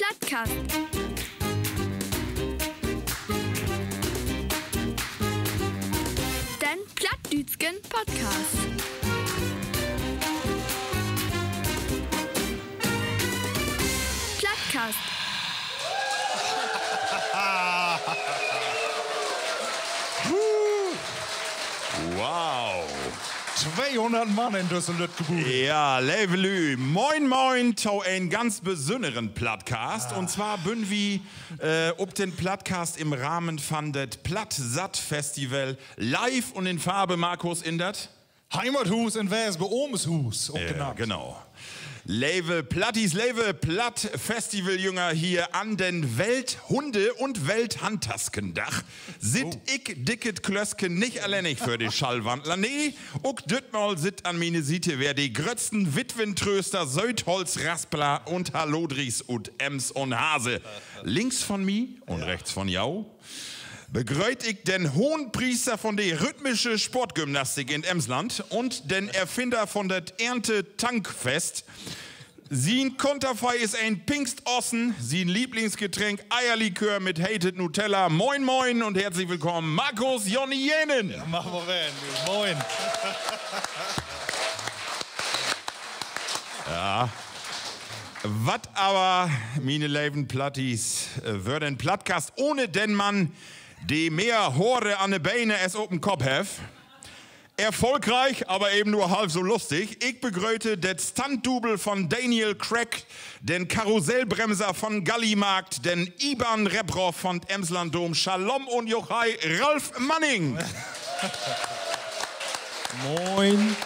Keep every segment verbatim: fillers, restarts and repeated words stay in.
Plattkast. Den plattdüütsken Podcast. Plattkast. Wow. Tweehunnert Mann in düsse lüttke Bude. Ja, leve Lüüd, moin, moin to en ganz besünneren Plattkast. Un zwar bünt wi, äh, op den Plattkast im Rahmen van dat Plattsatt-Festival live un in Farbe, Markus, in dat Heimathuus in Wespe, Ohms Huus, ok genannt. Genau. Leve Platties, leve Platt-Festivaljünger, hier an den Welthunde- un Welthandtaskendag sitt ik, Dicket Klösken, nich allennig vör de Schallwandler. Nee, ok dütmal sitt an miene Siete weer de gröttsten Witwentröster, Söötholzraspler un Hallodris ut Ems un Hase. Links von mi un rechts von jo begrööt ik den Hohenpriester von de rhythmische Sportgymnastik in't Emsland un den Erfinder von dat Ernte-Tankfest. Sien Konterfei is en Pingstossen, sien Lieblingsgetränk Eierlikör mit hetet Nutella. Moin, moin un herzlich willkamen, Markus Jonny Jänen. Mag mal ween. Moin. Ja. Wat aver, miene leven Platties, äh, wöör en Plattkast ohne den Mann, de mehr Hoore an de Bene as op den Kopp hett? Erfolgreich, aver even nur half so lustig. Ik begröte dat Stuntdubel von Daniel Craig, den Karussellbremser von Gallimarkt, den Iban Rebrov von Emsland Dom, Shalom un Juchhei, Ralf Manning. Moin.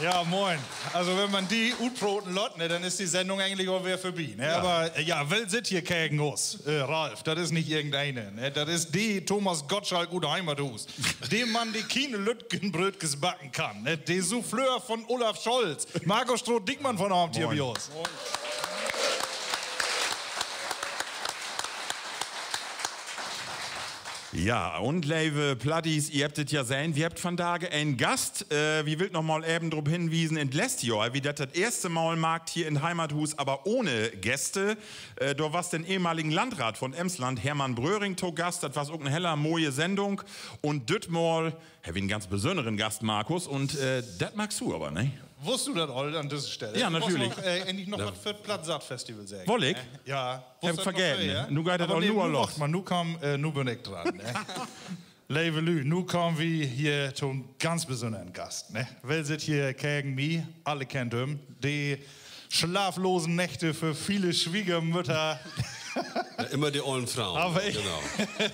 Ja, moin. Also, wenn man di utproten lett, ne, denn is de Sendung egentlich al weer vörbi, ne? Ja. Aver, äh, ja, well sitt hier kegen us? Äh, Ralf, dat is nich irgendeen, ne? Dat is de Thomas Gottschalk ut Heimathuus. De Mann, de kiene lüttken Brötjes backen kann, ne? De Souffleur von Olaf Scholz. Markus Stroh-Diekmann vonavend hier bi us. Ja, un leve Platties, ji hebbt dat ja sehn, wi hebbt vandage en Gast. Äh, wi wüllt noch mal even dorop henwiesen, in't letzte Johr hebbt wi dat dat eerste Mal maakt hier in't Heimathuus, aver ohne Gäste. Äh, dor was den ehemaligen Landraat von Emsland, Hermann Bröhring, to Gast. Dat was ok en heller moje Sendung. Un dütmal hebbt wi en ganz besünneren Gast, Markus. Un, äh, dat maakst du aver, ne? Wusst du dat al an düsse Stelle? Ja, natürlich. Du musst noch, äh, egentlich noch wat för't Plattsatt-Festival seggen, ne? Woll ik? Ja. Heff ik vergeten, ne? Nu geiht dat al, nu al los. Man nu kaam, äh, nu bün ik dran, ne? Leve Lüüd, nu kaamt wi hier to'n ganz besünneren Gast, ne? Well sitt hier kegen mi? Alle kennt em. De slaaflosen Nächte för viele Swiegermütter. Ja, immer de ollen Froen, genau.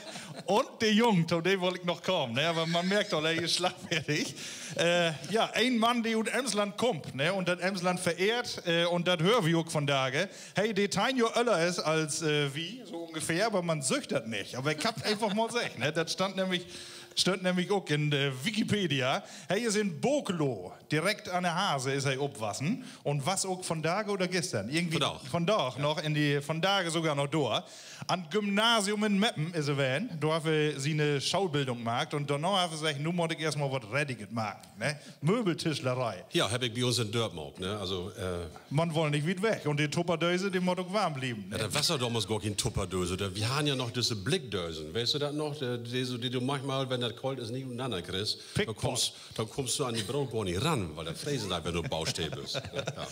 Un de Jung, to de wull ik noch kamen, ne? Aver man markt al, he is slagfertig. Äh, ja, en Mann, de ut Emsland kummt, ne? Un dat Emsland verehrt, äh, un dat höör wi ok vandage. He, de teihn Johr öller is as, äh, wi, so ungefähr, aver man süggt dat nich. Aver ik heff eenfach mal seggt, ne? Dat stunn nämlich, stunn nämlich ok in de Wikipedia. He is in Bokelo, direkt an de Hase is he opwassen un was ok vandage oder güstern? Irgendwie vandaag noch in de, vandage sogor noch dor. An't Gymnasium in Meppen is he ween. Dor hett he siene Schoolbildung maakt un dorna hett he seggt: Nu mutt ik eerst mal wat Reddiget maken, ne? Möbeltischleree. Ja, heff ik bi uns in Dörp maakt, ne? Also, äh, man wull nich wiet weg. Un de Tupperdöse, de mutt ok warm blieven, ne? Ja, dat was ja domals gor keen Tupperdöse. Wi harrn ja noch düsse Blickdösen. Weetst du dat noch? De, de, so, de du manchmal, wenn dat koolt is, nich utenanner kriggst. Pickpock. Dor kummst du an de Broot gor nich ran, wiel dat fresen deit, wenn du op Baustee büst. Ja.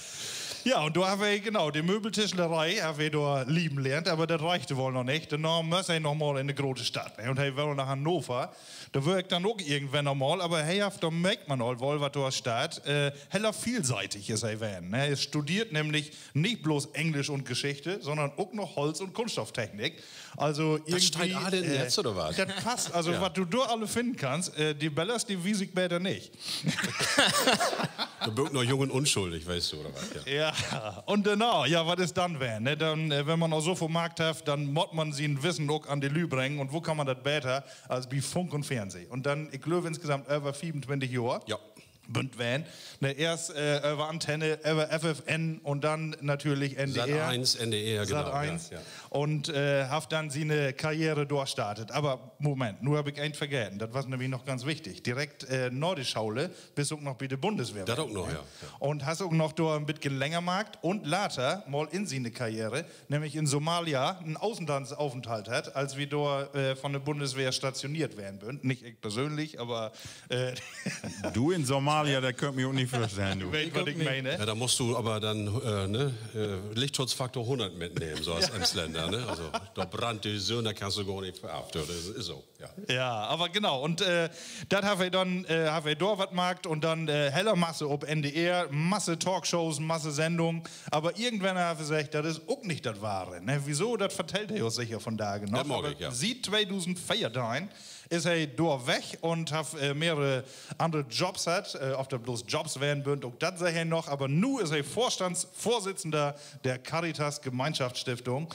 Ja, un dor hett he, genau, de Möbeltischleree hett he dor lieben lehrt, aver dat reckte woll noch nich. Dorna müss he noch mal in de grote Stadt, ne? Un he wull na Hannover. Dor wöör ik denn ok irgendwenn noch mal, aver he hett, dor markt man al woll, wat dor steiht, äh, heller vielseitig is he ween, ne? He studeert nämlich nich blots Englisch un Geschichte, sonnern ok noch Holz- un Kunststofftechnik. Also dat steiht irgendwie, all in, äh, Netz, oder wat? Dat passt. Also, wat du dor alle finnen kannst, äh, de Billers, de wies ik beter nich. Du büst noch jung un unschuldig, weetst du, oder wat? Ja. Ja, un genau, ja, wat is denn ween, ne? Denn, äh, wenn man al so veel maakt hett, denn mutt man sien Wissen ok an de Lüüd bringen. Un wo kann man dat beter as bi Funk un Fernseh? Un denn, ik glööv, insgesamt över fiefuntwintig Johr. Ja. bünd ween. Ne, eerst över Antenne, över F F N un denn natürlich N D R. Sat eins, N D R, genau. Un haft denn siene Karriere dor startet. Aver Moment, nu heff ik een vergeten. Dat was nämlich noch ganz wichtig. Direkt na de Schole büst ok noch bi de Bundeswehr ween, ne? Un hest ok noch dor en beten länger maakt un later mal in siene Karriere, nämlich in Somalia, en Außendienstaufenthalt hatt, as wi dor von de Bundeswehr stationeert ween bünt. Nich ik persönlich, aver du in Somalia, dat köönt wi ok nich vörstellen, du. Weet, wat ik meen. Ja, dor musst du aver denn, ne, Lichtschutzfaktor hunnert mitnehmen, so as Emsländer, ne? Also, dor brennt de Sünn, dor kannst du gor nich vör. Dat is so, ja. Ja, aver genau. Un dat heff ik denn, heff ik dor wat maakt un denn heller Masse op N D R, Masse Talkshows, Masse Sendung. Aver irgendwenner heff ik seggt, dat is ok nich dat Wahre, ne? Wieso? Dat vertellt he us seker vondage noch. Aver siet tweedusendveerteihn is he dor weg un hett mehrere annere Jobs hatt. Of dat bloots Jobs ween bünt, ok dat seggt he noch. Aver nu is he Vorstandsvorsitzender der Caritas Gemeinschaftsstiftung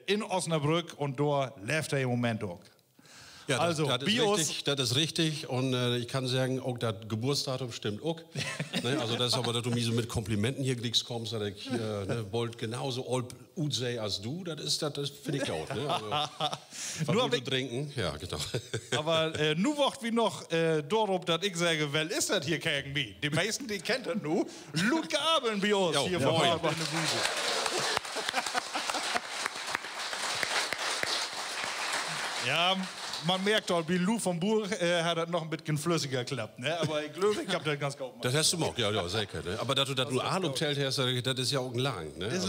in Osnabrück un dor leevt he in'n Moment ok. Also, dat is richtig. Un ik kann seggen, ok dat Geburtsdatum stimmt ok. Ne, also dat is aver, dat du mi so mit Komplimenten hier glieks kummst, dat ik hier, ne, bold genauso oolt utseh as du, dat is, dat is, finn ik goot, ne? Also, wat wüllt wi drinken? Ja, genau. Aver nu wacht wi noch dorop, dat ik segg: Well is dat hier gegen mi? De meisten, de kennt dat nu. Luut Gabeln bi us hier vör de Bühn. Ja, man markt al, bi Lou von Burg hett dat noch en beten flüssiger klappt, ne? Aver ik glööv, ik heff dat ganz goot maakt. Dat hest du maakt, ja, ja, seker, ne? Aver dat du dat nu all optellt hest, dat is ja ok en lang, ne? Is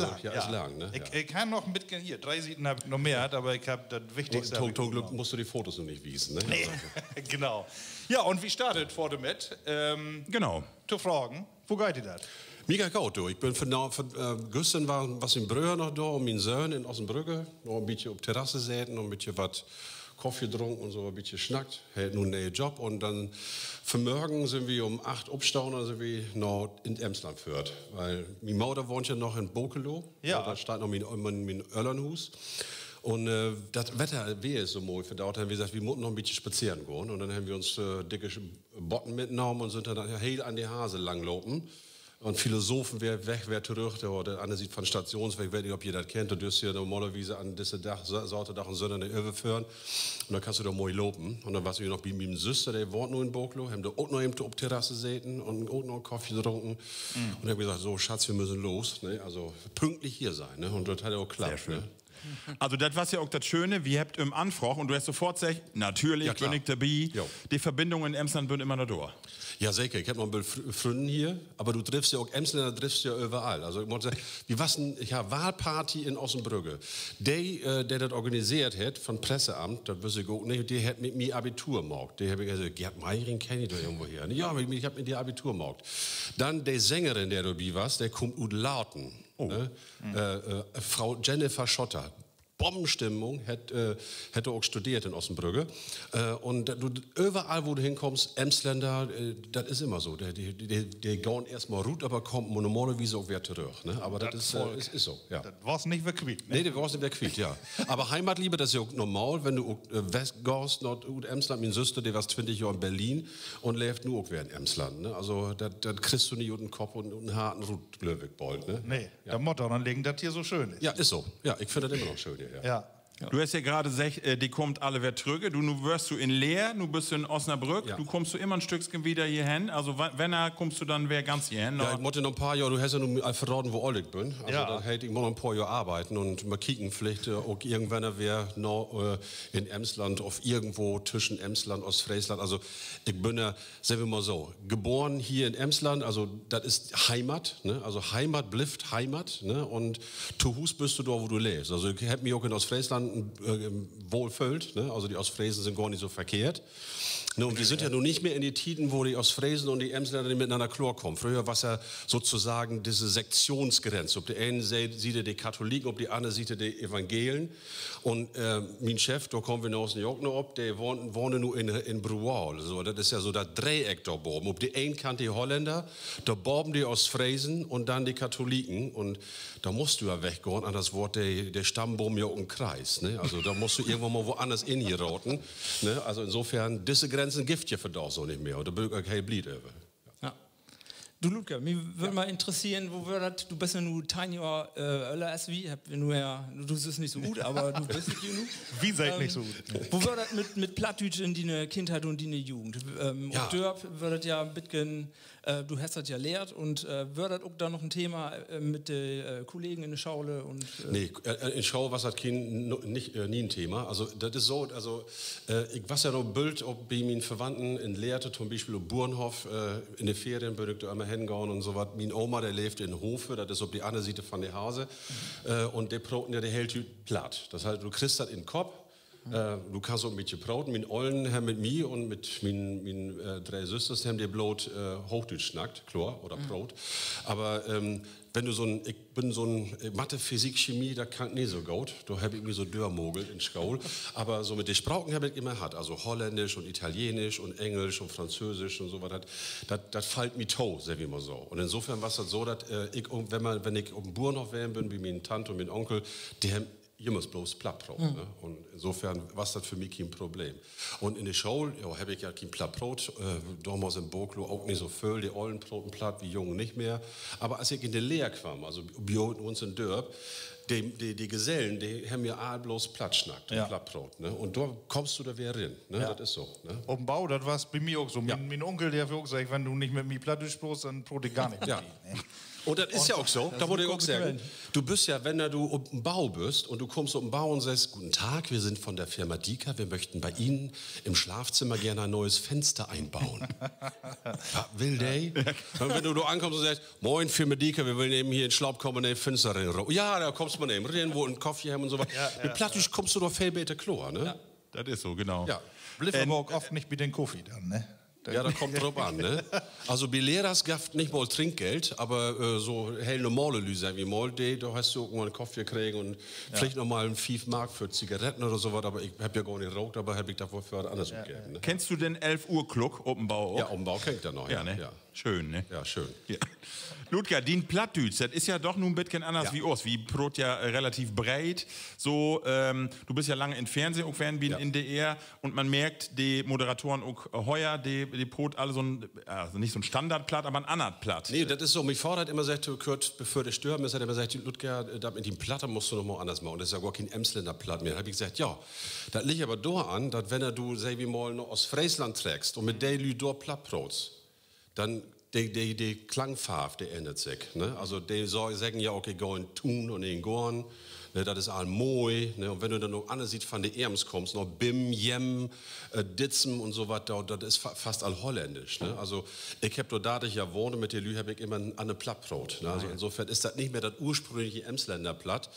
lang, ne? Ik heff noch en beten hier, dree Sieden heff ik noch mehr, aver ik heff dat Wichtigste. To'n Glück musst du de Fotos noch nich wiesen, ne? Genau. Ja, un wi startet foort mit, genau, to fragen: Wo geiht di dat? Mi geiht goot, du. Ik bün, güstern was mien Bröer noch dor un mien Söhn in Ossenbrügge. Noch en beten op Terrasse seten un en beten wat Koffie drunken un so, en beten snackt. He hett nu en ne'en Job un denn vanmörgen sünd wi um acht opstahn, denn sünd wi na, in't Emsland föhrt. Wiel mien Moder wahnt ja noch in Bokelo. Dor steiht noch mien Öllernhuus. Un dat Wedder weer so moi vandaag, denn wi seggt, wi mutten noch en beten spazeren gahn. Un denn hebbt wi uns dicke Botten mitnahmen un sünd denn heel an de Haase lang lopen. Un Philosophenweg weer torüch, de anner Siet von Stationsweg, ik weet nich, of ji dat kennt, dor dörvst du ja normalerwies an disse Daag, Saterdag un Sünndag nich överföhren. Un denn kannst du dor moi lopen. Un denn was wi noch bi mien Süster, de wahnt nu in Bokelo, hebbt dor ok noch even op Terrasse seten un ok noch en Koffie drunken. Un hebbt wi seggt: So, Schatz, wi müssen los, ne? Also, pünktlich hier sein, ne? Un dat hett ok klappt, ne? Also, dat was ja ok dat Schöne, wi hebbt üm anfraagt un du hest sofort seggt: Natürlich bün ik dorbi. De Verbindungen in't Emsland bünt jümmer noch dor. Ja, seker. Ik heff noch en beten Frünnen hier, aver du driffst ja ok Emsländer, driffst ja överall. Also, ik mutt seggen, wi wassen, ja, Wahlparty in Ossenbrügge. De, de dat organiseert hett von Presseamt, dat wüss ik ok nich, de hett mit mi Abitur maakt. De heff ik, also, Gerd Meiring kenn ik doch irgendwo her. Ja, ik heff mit de Abitur maakt. Denn de Sängerin, de dorbi was, de kummt ut Laten, ne? Fro Jennifer Schotter. Bombenstimmung, hett dor ok studeert in Ossenbrügge. Un överall, wo du henkummst, Emsländer, dat is jümmer so. De gahn eerstmal rut, aver kaamt normalerwies ok weer torüch, ne? Aver dat is so, ja. Dat warrst nich weer quiet, ne? Nee, de warrst nich weer quiet, ja. Aver Heimatliebe, dat is ja ok normal, wenn du ok weggaust na, ut Emsland. Mien Süster, de was twintig Johr in Berlin un leevt nu ok weer in Emsland, ne? Also, dat kriggst du nich ut den Kopp un ut den Harten rut, glööv ik, bold, ne? Nee, dat mutt doran liggen, dat dat hier so schöön is. Ja, is so. Ja, ik finn dat jümmer noch schöön hier, ja. Du hest ja graad seggt, de kaamt alle weer trügg. Du, nu wöörst du in Leer, nu büst du in Osnabrück, du kummst du jümmer en Stückken wieder hier hen. Also, wann kummst du denn weer ganz hier hen? Ja, ik mutt noch en poor Johr, du hest ja nu al verraden, wo oolt ik bün. Also, dat heet, ik mutt noch en poor Johr arbeiden un mal kieken, villicht ok irgendwann weer na, in Emsland of irgendwo twüschen Emsland, Oostfreesland. Also, ik bün ja, segg wi mal so, geboren hier in Emsland, also dat is Heimat, ne? Also Heimat blifft Heimat, ne? Un to Huus büst du dor, wo du leevst. Also ik heff mi ok in Oostfreesland wohlföhlt, ne? Also de Oostfresen sünd gor nich so verkehrt. Ne, un wi sünd ja nu nich mehr in de Tieden, wo de Oostfresen un de Emsländer nich mitenanner kloorkamen. Fröher was ja sotoseggen disse Sektionsgrenz. Op de een Siet de Katholiken, op de anner Siet de Evangelen. Un mien Chef, dor kaamt wi naast ok noch op, de wahnt nu in Brual. So, dat is ja so dat Dreeeck dor baven. Op de een Kant de Holländer, dor baven de Oostfresen un denn de Katholiken. Un dor musst du ja weggahn, anners warrt de Stammboom ja ok en Kreis, ne? Also dor musst du irgendwann mal woanners in geraten, ne? Also insofern, disse Grenzen gifft ja vandaag so nich mehr. Un dor bün ik ok heel blied över. Du, Ludger, mi wöör mal interesseren, wo wöör dat, du büst ja nu teihn Johr, äh, öller as wi, hebbt wi nu ja, du sühst nich so ut, aver du büst ja nu. Wi seht nich so ut. Wo wöör dat mit, mit Plattdüütsch in diene Kindheit un diene Jugend? Ähm, op Dörp wöör dat ja en beten, äh, du hest dat ja lehrt un, äh, wöör dat ok denn noch en Thema, äh, mit de, äh, Kollegen in de School un, äh, Nee, äh, in School was dat keen, no-, nich, äh, nie en Thema. Also, dat is so, also, äh, ik was ja noch bült op, bi mien Verwandten in Lehrte, to'n Bispeel op Burenhoff, äh, in de Ferien bün ik dor ümmer hengahn un so wat. Mien Oma, de leevt in Hofe, dat is op de anner Siet van de Hase, äh, un de proten ja de hele Tiet Platt. Dat heet, du kriggst dat in'n Kopp, äh, du kannst ok en beten proten. Mien Ollen hebbt mit mi un mit mien, mien, äh, dree Süsters hebbt de bloot, äh, Hoochdüütsch snackt, kloor, oder proot. Aver, ähm, wenn du so'n, ik bün so'n, äh, Mathe, Physik, Chemie, dat kann ik nich so goot. Dor heff ik mi so dörmogelt in School. Aver so mit de Spraken heff ik immer hatt. Also Holläändisch un Italieensch un Engelsch un Franzöösisch un so wat. Dat, dat, dat fallt mi to, segg wi mal so. Un insofern was dat so, dat, äh, ik, wenn man, wenn ik op 'n Burenhoff ween bün, bi mien Tant un mien Onkel, de hebbt jümmers bloots Platt proot, ne? Un insofern was dat för mi keen Problem. Un in de School, jo, heff ik ja keen Platt proot, äh, domals in Borklo ok nich so vööl. De Ollen proten Platt, wi Jungen nich mehr. Aver as ik in de Lehr kaam, also bi uns in Dörp, de, de, de Gesellen, de hebbt ja all bloots Platt snackt un Platt proot, ne? Un dor kummst du dor weer rin, ne? Dat is so, ne? Op 'n Bau, dat was bi mi ok so. Mien, mien Unkel, de hett ok seggt, wenn du nich mit mi Plattdüütsch prootst, denn proot ik gor nich mit di, ne? Un dat is ja ok so, dat mutt ik ok seggen. Du büst ja, wenn du op en Bau büst un du kummst op en Bau un seggst: Guten Tag, wir sind von der Firma Dieker, wir möchten bei Ihnen im Schlafzimmer gerne ein neues Fenster einbauen. Wat will de? Un wenn du dor ankummst un seggst: Moin, Firma Dieker, wi willen even hier in Slaapkamer en Finster rinrauken. Ja, dor kummst man even rin, wullt en Koffie hebben un so wat. Mit Plattdüütsch kummst du doch veel beter kloor, ne? Dat is so, genau. Blifft aver ok oft nich bi den Koffie denn, ne? Ja, dat kummt drop an, ne? Also bi Lehrers gaff dat nich mal Trinkgeld, aver, äh, so heel normale Lüüd, segg wi mal, de, dor hest du ok mal en Koffie kregen un villicht noch mal en fief Mark för Zigaretten oder so wat, aver ik heff ja gor nich rookt, aver heff ik dat woll för wat anners utgeven, ne? Kennst du den Elf-Uhr-Klok op 'n Bau ok? Ja, op 'n Bau kenn ik dat noch, ja, ne? Schöön, ne? Ja, schöön. Ludger, dien Plattdüütsch, dat is ja doch nu en beten anners as bi us. Wi proot ja, äh, relativ breet. So, ähm, du büst ja lang in't Fernsehn ok ween, bi 'n N D R. Un man markt, de Moderatoren ok, äh, hier, de, de proot all so'n, äh, nich so'n Standardplatt, aver en anner Platt. Nee, dat is so, mien Vader hett immer seggt, kort bevör de störven is, hett he immer seggt: Ludger, dat mit dien Platt, dat musst du noch mal anners maken. Dat is ja gor keen Emslänner Platt mehr. Heff ik seggt: Ja, dat liggt aver doran, dat wenn du, segg wi mal, na Oostfreesland treckst un mit de Lüüd dor Platt prootst, denn de, de, de Klangfarv, de ännert sik, ne? Also de seggen ja ok, ik gah in Tuun un in Goorn, ne? Dat is all moi, ne? Un wenn du denn op anner Siet van de Eems kummst, na Bim, Jem, äh, Ditsem un so wat, dat is fast all Holläändisch, ne? Also ik heff dor dartig Johr wahnt, mit de Lüüd heff ik immer en anner Platt proot, ne? Also insofern is dat nich mehr dat ursprüngliche Emslänner Platt,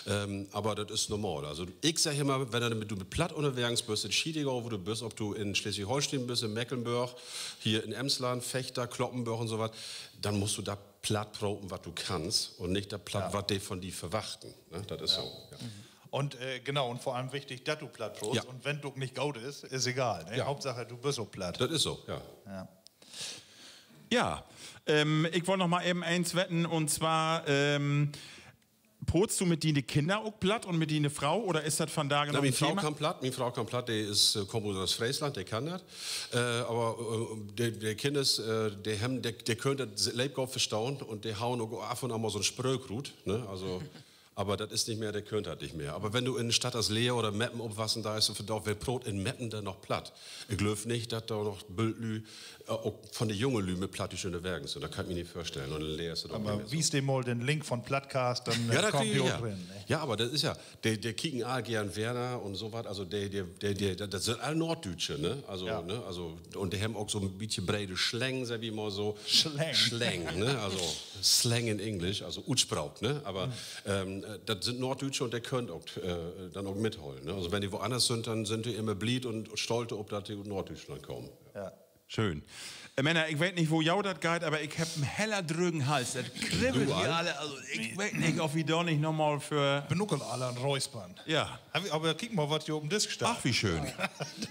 ähm, aver dat is normal. Also ik segg immer, wenn du mit Platt ünnerwegens büst, schietegal, wo du büst, of du in Sleswig-Holsteen büst, in Mekelnborg, hier in Emsland, Vechta, Cloppenborg un so wat, denn musst du dat Platt proten, wat du kannst, un nich dat Platt, wat de von di verwachten, ne? Dat is so. Un, äh, genau, un vör allem wichtig, dat du Platt prootst. Un wenn 't ok nich goot is, is egal, ne? Hauptsache, du büst op Platt. Dat is so, ja. Ja, ähm, ik wull noch mal even eens weten, un zwar, ähm, prootst du mit diene Kinner ok Platt un mit diene Fro, oder is dat vandage noch en Thema? Mien Fro kann Platt, de is, äh, kummt ut Oostfreesland, de kann dat. Äh, aver, äh, de, de Kinners, äh, de hebbt, de, de köönt dat leep goot verstahn un de haut ok af un an mal so'n Spröök rut, ne? Also, aver dat is nich mehr, de köönt dat nich mehr. Aver wenn du in Stadt as Leer oder Meppen opwassen deist, un dor weer proot in Meppen denn noch Platt. Ik glööv nich, dat dor noch bült Lüüd, äh, ok von de junge Lüüd mit Plattdüütsch ünnerwegens sünd. Dat kann ik mi nich vörstellen. Un denn lehrst du doch nich mehr so. Wies de mal den Link von Plattcast, denn, äh, kaamt de ok rin, ne? Ja, aver dat is ja, de, de kieken all geern Werner un so wat. Also de, de, de, de, dat, dat sünd all Norddüütsche, ne? Also, ne? Also, un de hebbt ok so'n beten brede Slang, segg wi mal so. Slang, ne? Also Slang in Englisch, also Utspraak, ne? Aver, ähm, äh, dat sünd Norddüütsche un de köönt ok, äh, denn ok mithollen, ne? Also wenn de woanners sünd, denn sünd de immer blied un stolt op, dat de ut Norddüütschland kaamt. Schöön. Äh, Männer, ik weet nich, wo jo dat geiht, aver ik heff en heller drögen Hals. Dat kribbelt hier all. Also ik weet nich, of wi dor nich noch mal för... Bün ok al all an't Rüspern. Ja. Aver kiek mal, wat hier op 'n Disk steiht. Ach, wie schöön.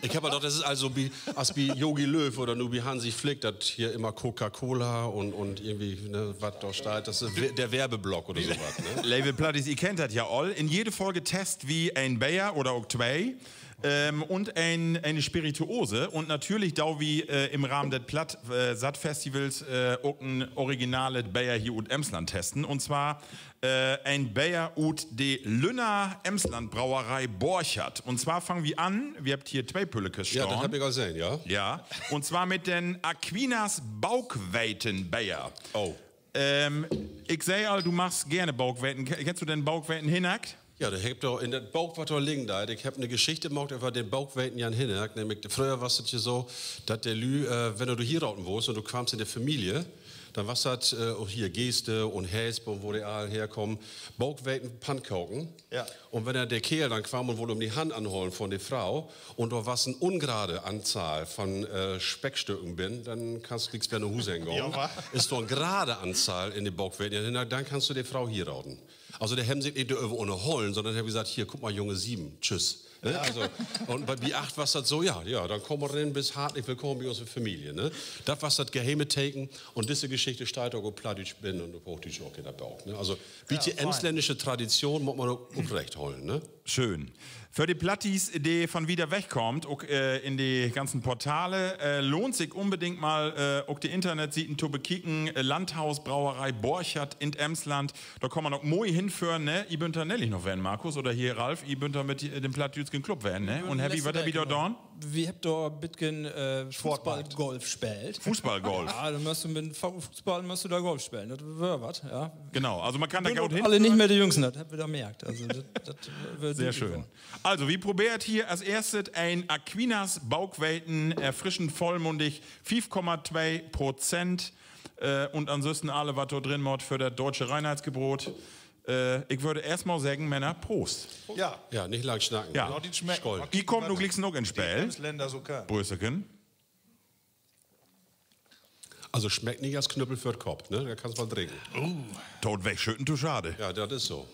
Ik heff al dacht, dat is also bi, as bi Jogi Löw oder nu bi Hansi Flick, dat hier immer Coca-Cola un, un irgendwie, ne, wat dor steiht, dat is de Werbeblock oder so wat, ne? Leve Platties, ji kennt dat ja all. In jede Folge test wi en Beer oder ok twee. Ähm, un en, ene Spirituose. Un natürlich do wi, äh, im Rahmen des Platt-, äh, Satt-Festivals, äh, ok en originalet Beer hier ut Emsland testen. Un zwar, äh, en Beer ut de Lünner Emsland Brauerei Borchert. Un zwar fangt wi an, wi hebbt hier twee Püllekes stahn. Ja, dat hebb ik al sehn, ja. Ja, un zwar mit den Aquinas Bookwetenbeer. Oh. Ähm, ik seh al, du magst geerne Bookweten. Ke-, kennst du den Bookweten Hinnerk? Ja, de hebbt dor in dat Book, wat dor liggen deit, ik hebb 'ne Geschichte maakt över den Bookweten Jan Hinnerk. Nämlich, fröher was dat ja so, dat de Lüüd, äh, wenn du hieraden wullt un du kaamst in de Familie, denn was dat, äh, ok hier Geest un Hesp un wo de all herkamen, Bookweten, Pannkoken. Un wenn denn de Keerl denn kwam un wull um de Hand anhollen von de Fro, un dor was en ungerade Anzahl von, äh, Speckstücken binnen, denn kannst glieks wedder na Huus hen gahn. Is dor en gerade Anzahl in de Bookweten, denn kannst du de Fro hieraden. Also, de hebben sik nich doröver unnerhollen, sonnern hebben seggt: Hier, kuck mal, Junge, sieben, tschüss. Ne? Also, un bi, bi acht was dat so, ja, ja, denn kaam man rin, bist hartlich willkamen bi uns in Familie, ne? Dat was dat geheme Teken. Un disse Geschichte steiht ok op Plattdüütsch binnen un op Hoochdüütsch ok in dat Book, ne? Also, bietje emsländische Tradition mutt man ok oprecht hollen, ne? Schöön. För de Platties, de von wieder weg kaamt, ok, äh, in de ganzen Portale, äh, lohnt sik unbedingt mal, äh, ok de Internetsieden to bekieken, äh, Landhaus Brauerei Borchert in Emsland. Dor kann man ok moi hinföhren, ne? I bünt dor nellich noch ween, Markus, oder hier Ralf, i bünt dor mit, äh, den plattdüütschen Club ween, ne? Un hebbt, wat hebbt ji dor daan? Wi hebbt dor en beten, äh, Fußball-Golf speelt. Fußball-Golf. Ja, denn musst du mit Fu-, Fußball musst du dor Golf spelen. Dat weer wat, ja. Genau, also man kann dor goot hin. Alle nich mehr de Jüngsten, dat hebbt wi dor markt. Also, dat, dat weer sehr schöön. Also, wi probeert hier as eerstet en Aquinas Bookweten, erfrischend vollmundig, fief Komma twee Prozent. Äh, un ansünsten alle, wat dor drin mutt för dat deutsche Reinheitsgebot. Äh, ik wöör eerstmal seggen, Männer, Prost. Ja, nich lang snacken. Ja. Skoll. Wi kaamt nu glieks ok in't Speel. Prösterken. Also, smeckt nich as Knüppel för't Kopp, ne? Dat kannst mal drinken. To'n Wegschütten to schade. Ja, dat is so.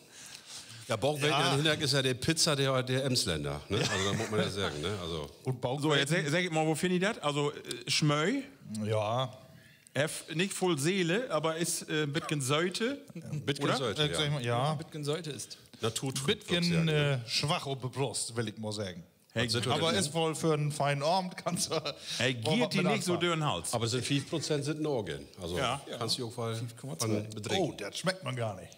Ja, Bookweten Jan Hinnerk is ja de Pizza der, der Emsländer, ne? Also, dat mutt man ja seggen, ne? Also. So, nu segg, segg mal, wo finn ji dat? Also, äh, Schmöö? Ja. Heff nich vull Seele, aver is, äh, beten söte. Beten söte, ja. Beten söte is. Beten, äh, swach op de Brost, will ik mal seggen. Aver is woll för en feinen Avend, kannst du. He giet di nich so dör'n Hals. Aver sünd fief Prozent sünd Nogen. Also, kannst di ok woll von bedrinken. Oh, dat smeckt man gor nich.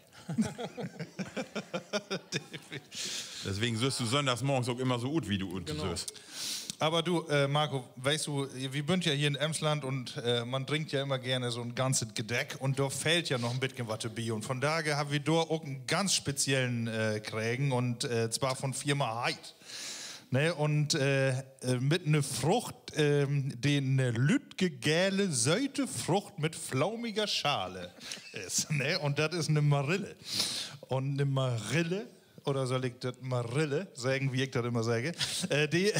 Deswegen sühst du sönndags morgens ok immer so ut, wie du ut sühst. Aver du, äh, Marco, weetst du, wi bünt ja hier in Emsland un, äh, man drinkt ja immer geern so 'n ganzet Gedeck un dor fehlt ja noch en beten wat dorbi. Un vondage hebbt wi dor ok en ganz speziellen, äh, kregen un, äh, zwar von Firma Heid. Ne, un, äh, äh, mit 'ne Frucht, ähm, de 'ne lüttje gele, söte Frucht mit flaumiger Schale is, ne? Un dat is 'ne Marille. Un 'ne Marille, oder sall ik dat Marille seggen, wie ik dat immer segge? Äh, de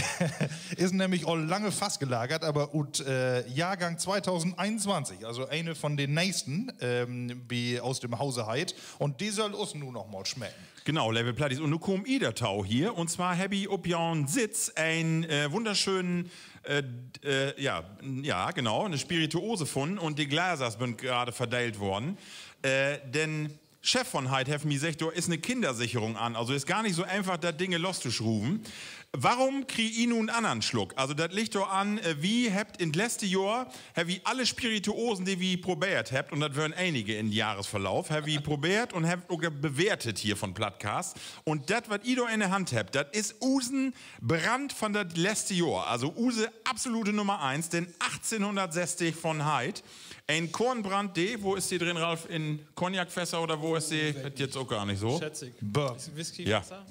is nämlich al lange fassgelagert, aver ut, äh, Jahrgang tweedusendeenzwanzig, also ene von de neesten, ähm, bi, ut dem Hause Heid. Un de sall us nu noch mal smecken. Genau, leve Platties. Un nu kaamt ji dorto hier. Un zwar hebbt ji op jo'n Sitz en, äh, wunnerschönen, äh, äh, ja, ja, genau, 'ne Spirituose funnen un de Gläsers bünt grade verdeelt worrn. Äh, den Chef von Heid hett mi seggt, dor is 'ne Kindersicherung an. Also is gor nich so eenfach, dat Ding losschruven. Worüm krieg ik nu en annern Sluck? Also dat liggt dor an, äh, wi hebbt in't letzte Johr, hebbt wi alle Spirituosen, de wi probeert hebbt, un dat weren enige in'n Jahresverlauf, hebbt wi probeert un hebbt ok bewertet hier von Plattcast. Un dat, wat ji dor in de Hand hebbt, dat is usen Brand von dat letzte Johr. Also use absolute Nummer eens, den achtteihnhunnertsesstig von Heid. En Kornbrand, de, wo is de drin, Ralf? In Cognacfässer oder wo is de? Weet ik ok gor nich so. Bourbon.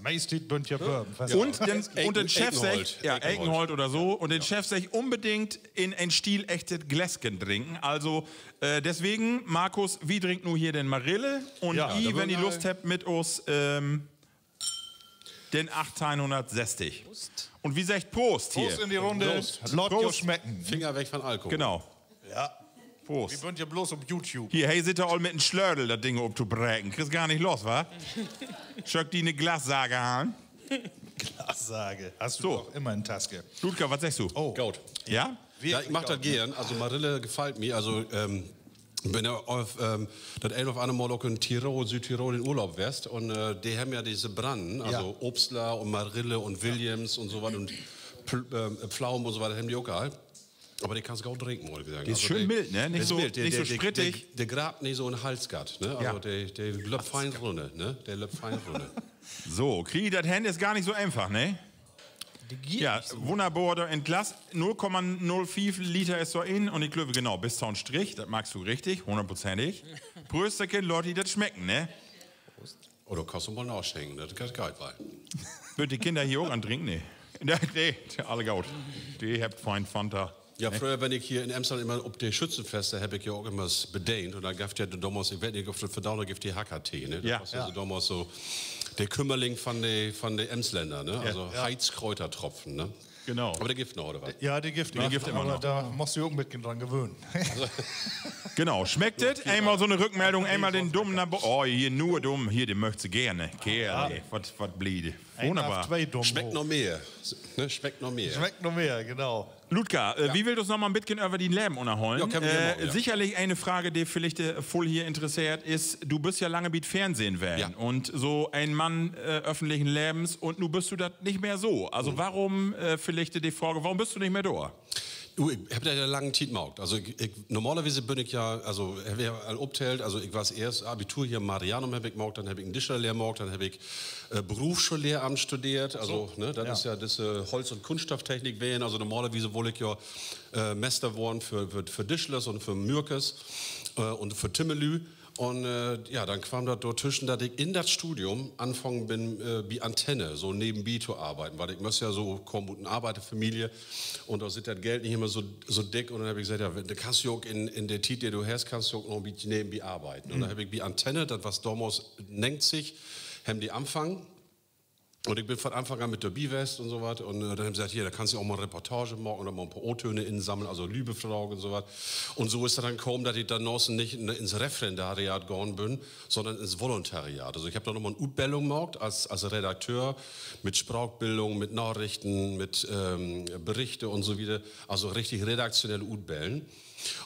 Meist bünt ja Bourbon. Un den, un den Chef seggt, ja, Ekenholt oder so. Un den Chef seggt, unbedingt in en stilecht Gläsken drinken. Also, äh, deswegen, Markus, wi drinkt nu hier den Marille. Un ji, wenn ji Lust hebbt, mit us, ähm, den achtteihnhunnertsesstig. Un wi seggt Prost hier. Prost in de Runn. Laat jo smecken. Finger weg von Alkohol. Genau. Prost. Wi bünt ja bloots op YouTube. Hier, he sitt dor al mit en Slötel, dat Ding optobreken. Kriggst gor nich los, wa? Sall ik di 'ne Glassage halen? Glassage. Hest du doch immer in Taske. Ludger, wat seggst du? Ja, ik mag dat geern. Also Marille gefallt mi. Also, ähm, Ik bün ja, ähm, dat een of anner Mal ok in Tirol, Südtirol in Urlaub west. Un, äh, de hebben ja disse Brannen, also Obstler un Marille un Williams un so wat un Pl-, ähm, Pflaumen un so wat, dat hebben de ok all. Aver de kannst goot drinken, mutt ik seggen. De is schöön mild, ne? Nich so, nich so sprittig. De graapt nich so in Hals, gatt, ne? Also de, de löppt fein runner, ne? De löppt fein runner. So, krieg ik dat hen, is gor nich so eenfach, ne? Ja, wunnerbor, dor in Glas, null Komma null fief Liter is dor in un ik glööv, genau, bit to'n Strich, dat maakst du richtig, hunnertprozentig. Prösterken, laat di dat smecken, ne? Oder kannst du mal naschenken, dat geiht woll. Wüllt de Kinner hier ok an drinken? Nee. Nee, nee, alle goot. De hebbt fein Fanta. Ja, fröher, wenn ik hier in Emsland immer op de Schützenfeste, hebb ik ja ok immer bedeent. Un dor geev dat ja domals, ik weet nich, of dat vandaag noch gifft, de Hackertee, ne? Dat was ja so domals so de Kümmerling von de, von de Emsländer, ne? Also Heizkräutertropfen, ne? Genau. Aver de gifft noch, oder wat? Ja, de gifft noch, aver dor musst du ok en beten dran gewöhnen. Genau, smeckt dat? Eenmal so 'ne Rückmeldung, eenmal den Dummen na bo-, oh, hier nur Dumm, hier, de möögt se geern. Keerl, wat, wat bliede. Wunnerbar. Smeckt noch mehr. Ne, smeckt noch mehr. Smeckt noch mehr, genau. Ludger, äh, wi wüllt uns noch mal 'n beten över dien Leven ünnerhollen. Sicherlich ene Frage, de villicht, äh, vull hier interesseert, is, du büst ja lange bi't Fernsehen ween un so en Mann, äh, öffentlichen Levens un nu büst du dat nich mehr so. Also warum, äh, villicht de Frage, warum büst du nich mehr dor? Du, ik hebb dat ja lange Tiet maakt. Also ik, ik, normalerwies bün ik ja, also, hebb ik al optellt, also ik was eerst Abitur hier in Marianum hebb ik maakt, denn hebb ik en Dischlerlehr maakt, denn hebb ik, äh, Berufsschoollehr studeert, also, ne, dat is ja disse Holz- un Kunststofftechnik ween. Also normalerwies wull ik ja, äh, Mester worrn för, för, för Dischlers un för Mörkers, äh, un för Timmerlüüd. Un, äh, ja, denn kwamm dat dortüschen, dat ik in dat Studium anfungen bün, äh, bi Antenne so nevenbi to arbeiden, wiel ik müss ja so, kaam ut en Arbeiderfamilie un dor sitt dat Geld nich immer so, so dick. Un denn hebb ik seggt, ja, denn kannst du ok in, in de Tiet, de du hest, kannst du ok noch en beten nevenbi arbeiden. Un denn hebb ik bi Antenne, dat was domals negentig, hebben de anfungen. Un ik bün von Anfang an mit dorbi west un so wat. Un, äh, denn hebben se seggt, hier, dor kannst du ok mal Reportage maken un dor mal en poor O-Töne insammeln, also Lüüd befragen un so wat. Un so is dat denn kamen, dat ik denn naher nich in, ins Referendariat gahn bün, sonnern ins Volontariat. Also ik hebb dor noch mal en Utbellung maakt as, as Redakteur mit Spraakbildung, mit Narichten, mit, ähm, Berichte un so wieder. Also richtig redaktionelle Utbellen.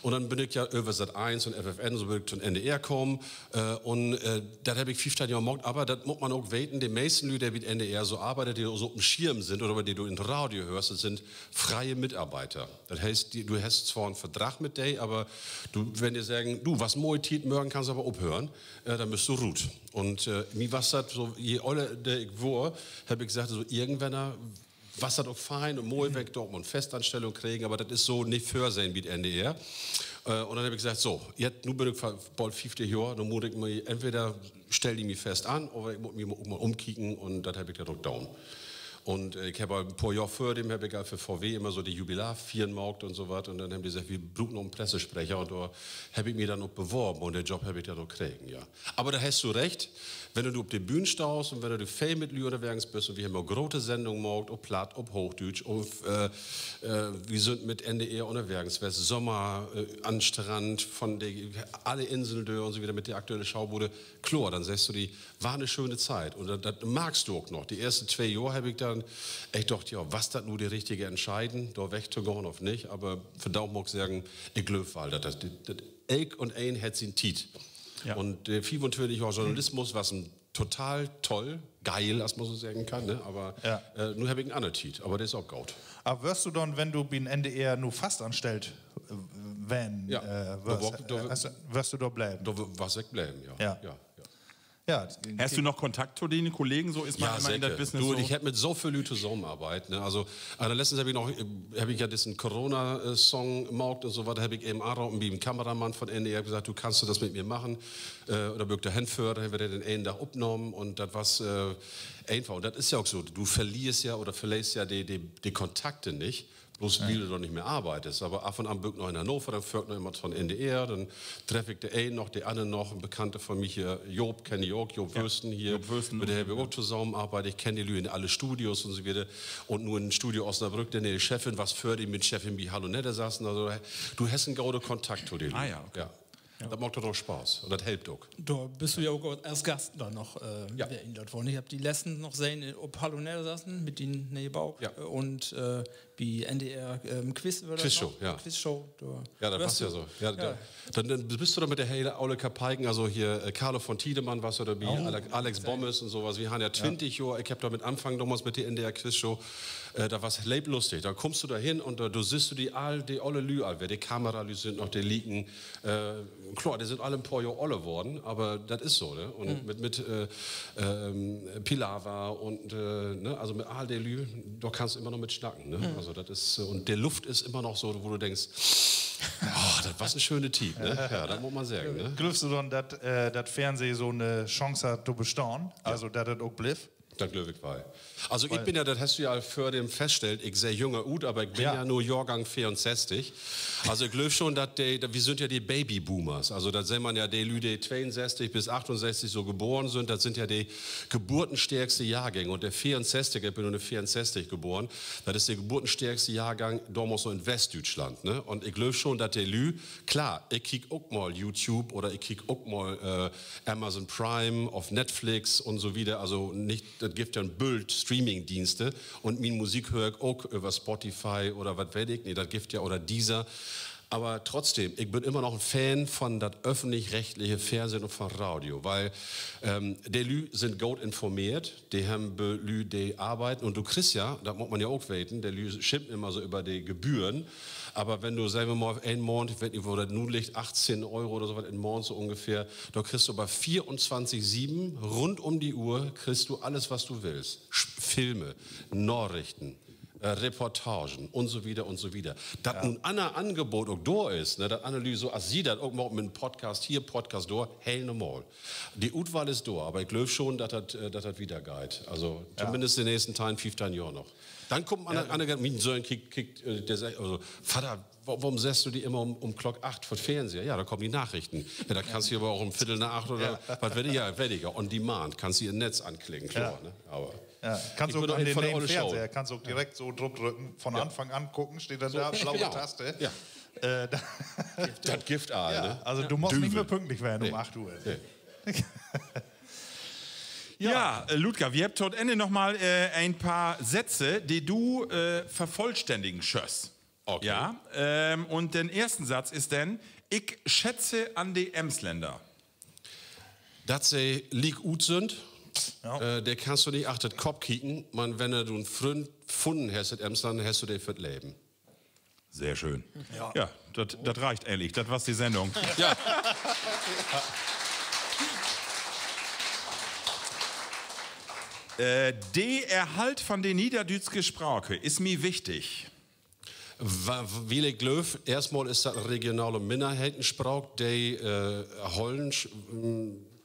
Un denn bün ik ja över Sat eins un F F N, so bün ik to'n N D R kamen. Äh, un, äh, dat hebb ik fiefteihn Johr maakt, aver dat mutt man ok weten, de meisten Lüüd, de bi't N D R so arbeidt, de so op 'n Schirm sünd oder de du in't Radio höörst, dat sünd freie Mitarbeiter. Dat heet, du hest zwar en Verdrag mit de, aver du, wenn de seggen, du, was moi Tiet, mörgen kannst aver ophören, äh, denn büst du rut. Un, äh, mi was dat so, je öller de ik wurr, hebb ik seggt, so irgendwenn was dat ok fein un moi, wenn ik dor ok mal en Festanstellung kregen, aver dat is so nich vörsehn bi't N D R. Äh, un denn hebb ik seggt, so, jetzt, nu bün ik bold fieftig Johr, nu mutt ik mi, entweder stell de mi fest an, oder ik mutt mi ok mal ümkieken un dat hebb ik denn ok daan. Un, äh, ik hebb al en poor Johr vördem, hebb ik al för V W immer so de Jubilarfiern maakt un so wat. Un denn hebben de seggt, wi bruken noch en Pressesprecher. Un dor hebb ik mi denn op beworben un de Job hebb ik denn ok kregen, ja. Aver dor hest du recht, wenn du op de Bühn stahst un wenn du veel mit Lüüd ünnerwegens büst, un wi hebben ok grote Sendungen maakt, op Platt, op Hoochdüütsch, un, äh, äh, wi sünd mit N D R ünnerwegens west, Sommer, äh, an Strand, von de, alle Inseln dör un so wieder mit de Aktuelle Schaubude. Kloor, denn seggst du di, wat en schöne Tiet. Un dat, dat markst du ok noch. De eersten twee Johr hebb ik denn echt dacht, ja, was dat nu de richtige Entscheiden, dor wegtogahn of nich? Aver vandaag mutt ik seggen, ik glööv woll, dat, dat, dat, elk un een hett sien Tiet. Un de fiefuntwintig Johr Journalismus was en total toll, geil, as man so seggen kann, ne? Aver, äh, nu hebb ik en anner Tiet, aver de is ok goot. Aver wörst du denn, wenn du bi'n N D R nu fastanstellt, äh, wenn, äh, wörst, wörst du dor bleven? Dor w-, was ik bleven, ja. Hest du noch Kontakt to dien Kollegen, so is man immer in dat Business so? Du, ik hebb mit so veel Lüüd tosamenarbeidt, ne? Also, äh, letztens hebb ik noch, äh, hebb ik ja dissen Corona-, äh, Song maakt un so wat, hebb ik even anropen bi'n Kameramann von N D R, hebb seggt, du, kannst du dat mit mi maken? Äh, un denn bün ik dor henföhrt, denn hebben wi den enen Dag opnahmen un dat was, äh, eenfach. Un dat is ja ok so, du verlierst ja oder verleerst ja de, de, de Kontakte nich, bloots wiel du dor nich mehr arbeidst. Aver af un an bün ik noch in Hannover, denn föhr ik noch jemand von N D R, denn treff ik de een noch, de anner noch, en Bekannte von mi hier, Joop, kenn ik ok, Joop Wösten hier, mit dem hebb ik ok tosamenarbeidt, ik kenn de Lüüd in alle Studios un so wieder. Un nu in Studio Osnabrück, de ne'e Chefin was vördem mien Chefin bi Hallo Neddersassen, also, du hest en gode Kontakt to de Lüüd. Dat maakt doch Spaaß un dat helpt ok. Dor büst du ja ok as Gast denn noch, äh, weer in dat Wohnen. Ik hebb di letztens noch sehn op Hallo Neddersassen mit dien ne'e Book. Un, äh, bi N D R, ähm, Quiz oder Quizshow, ja. Quizshow, dor. Ja, dat was ja so. Ja, denn büst du dor mit de hele ole Kapaiken, also hier, äh, Carlo von Tiedemann was dor dorbi, Alex Bommes un so wat. Wi harrn ja twintig Johr, ik heff dor mit anfungen domals mit de N D R Quizshow. Äh, dat was leep lustig. Denn kummst du dor hen un dor, dor sühst du de all, de ole Lüüd all weer. De Kameralüüd sünd noch de lieken. Äh, kloor, de sünd all en poor Johr oller worrn, aver dat is so, ne? Un mit, mit, äh, ähm, Pilawa un, äh, ne, also mit all de Lüüd, dor kannst du immer noch mit snacken, ne? Also dat is, äh, un de Luft is immer noch so, wo du denkst, oh, dat was en schöne Tiet, ne? Ja, dat mutt man seggen, ne? Glöövst du denn, dat, äh, dat Fernsehen so 'ne Chance hett to bestahn? Also, dat dat ok blifft? Dat glööv ik woll. Also, ik bün ja, dat hest du ja al vördem faststellt, ik seh jünger ut, aver ik bün ja nu Johrgang veerunsesstig. Also, ik glööv schon, dat de, dat, wi sünd ja de Babyboomers. Also, dat seggt man ja, de Lüüd, de tweeunsesstig bis achtunsesstig so geboren sünd, dat sünd ja de geburtenstärkste Jahrgäng. Un de veerunsesstiger, ik bün nu in veerunsestig geboren, dat is de geburtenstärkste Jahrgang domals so in Westdüütschland, ne? Un ik glööv schon, dat de Lüüd, klar, ik kiek ok mal YouTube oder ik kiek ok mal, äh, Amazon Prime of Netflix un so wieder. Also nich, dat gifft ja en Bült Streamingdeenste un mien Musik höör ik ok över Spotify oder wat weet ik nich, dat gifft ja, oder Deezer. Aver trotzdem, ik bün immer noch en Fan von dat öffentlich-rechtliche Fernsehen un von Radio, weil, ähm, de Lüüd sünd goot informeert, de hebbt Lüüd, de arbeiden, un du kriggst ja, dat mutt man ja ok weten, de Lüüd schimpen immer so över de Gebühren, aver wenn du, segg wi mal, en Maand, ik weet nich, wo dat nu liggt, achtzehn Euro oder so wat in Maand so ungefähr, dor kriggst du aver veerunswintig sieben, rund um de Uhr kriggst du alles, wat du willst. Filme, Narichten, äh, Reportagen un so wieder un so wieder. Dat nu en anner Angebot ok dor is, ne, dat anner Lüüd so as ji dat ok maakt mit en Podcast hier, Podcast dor, heel normal. De Utwahl is dor, aver ik glööv schon, dat dat, äh, dat dat wieder geiht. Also tominnst de nächsten teihn, fiefteihn Johr noch. Denn kummt anner, mien Söhn kiekt, kiekt, äh, de seggt, also, Vadder, worüm settst du di immer um, um Klock acht vör 't Fernseher? Ja, denn kaamt de Narichten. Ja, dat kannst du aver ok um Viddel na acht oder wat weet ik, ja, weet ik, on demand, kannst du in 't Netz anklicken, kloor, ne? Aver kannst ok an den ne'en Fernseher, kannst ok direkt so drup drücken, von Anfang an kieken, steiht denn dor, blaue Taste. Dat gifft all, ne? Also du musst nich mehr pünktlich ween um acht Uhr. Ja, äh, Ludger, wi hebbt to't Enn noch mal, äh, en poor Sätze, de du, äh, vervollständigen schöst. Ja, ähm, un den eersten Satz is denn: Ik schätze an de Emsländer, dat se liek ut sünd. Äh, de kannst du nich achter 't Kopp kieken, man wenn du en Fründ funnen hest in Emsland, hest du de för 't Leven. Sehr schön. Ja, dat, dat reckt egentlich. Dat was de Sendung. Äh, de Erhalt von de niederdüütsche Sprake is mi wichtig. Wiel ik glööv, eerstmal is dat en regionale Minnerheitenspraak, de, äh,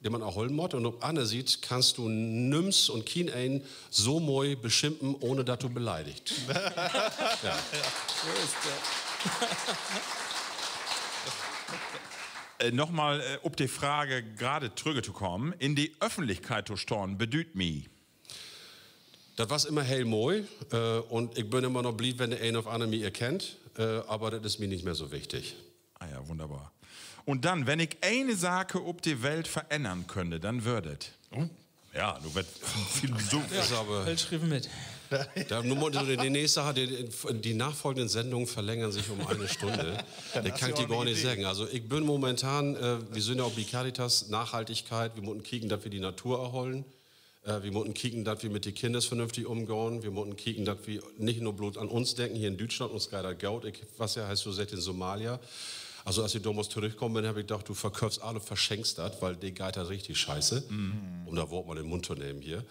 de man erhollen mutt. Un op anner Siet kannst du nüms un kieneen so moi beschimpen, ohne dat du beleidigt. Äh, nochmal, äh, op de Frage grade trügge to kamen, in de Öffentlichkeit to stahn, bedüüdt mi, dat was immer heel moi, äh, un ik bün immer noch blied, wenn de een of anner mi erkennt, äh, aver dat is mi nich mehr so wichtig. Ah ja, wunderbar. Un denn, wenn ik ene Saak op de Welt verännern könnte, denn wöör dat, ja, nu warrt Philosoph. Schriev mit. De nächste, de, de nachfolgenden Sendungen verlängern sich um eine Stunde. Dat kann ik di gor nich seggen. Also ik bün momentan, äh, wi sünd ja ok bi Caritas, Nachhaltigkeit, wi mutten kieken, dat wi de Natur erhollen. Äh, wi mutten kieken, dat wi mit de Kinners vernünftig ümgahn. Wi mutten kieken, dat wi nich nur blot an uns denken hier in Düütschland, uns geiht dat goot. Ik was ja, hest du seggt, in Somalia. Also as ik domals torüchkamen bün, heff ik dacht, du verköffst all un verschenkst dat, wiel de geiht dat richtig scheiße. Um dat Woort mal in 'n Mund to nehmen hier.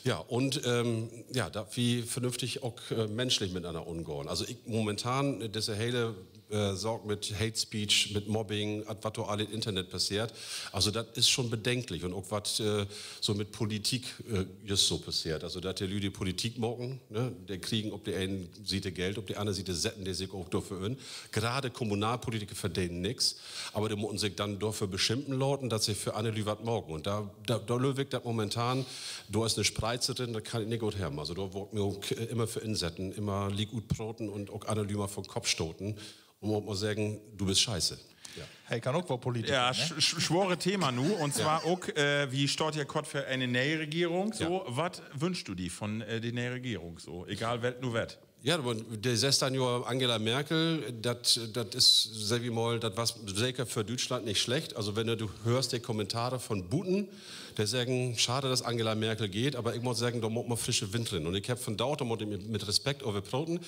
Ja, un, ähm, ja, dat wi vernünftig ok, äh, minschlich mitenanner ümgahn. Also ik momentan, äh, disse hele Saak mit Hate Speech, mit Mobbing, wat dor all in 't Internet passeert. Also dat is schon bedenklich. Un ok wat, äh, so mit Politik, äh, jüst so passeert. Also dat de Lüüd, de Politik maken, ne, de kriegen op de een Siet Geld, op de anner Siet setten de sik ok dorför in. Grade Kommunalpolitiker verdenen nix, aver de mutten sik denn dorför beschimpen laten, dat se för anner Lüüd wat maken. Un dor, dor glööv ik, dat momentan, dor is 'ne Spreiz drin, dat kann ik nich goot hebben. Also dor wull ik mi ok, äh, immer för insetten, immer liek utproten un ok anner Lüüd mal vör 'n Kopp stoten. Un ok mal seggen, du büst scheiße. He kann ok woll Politiker, ne? Swore Thema nu, un zwar ok, äh, wi staht ja kort vör ene ne'e Regierung, so, wat wünschst du di von, äh, de ne'e Regierung, so, egal well nu wett? Ja, aver de sössteihn Johr Angela Merkel, dat, dat is, segg wi mal, dat was seker för Düütschland nich slecht. Also wenn du, du höörst de Kommentare von buten, de seggen: Schade, dass Angela Merkel geht, aver ik mutt seggen, dor mutt mal frische Wind rin. Un ik heff vondaag, dor mutt ik mit, mit Respekt över proten,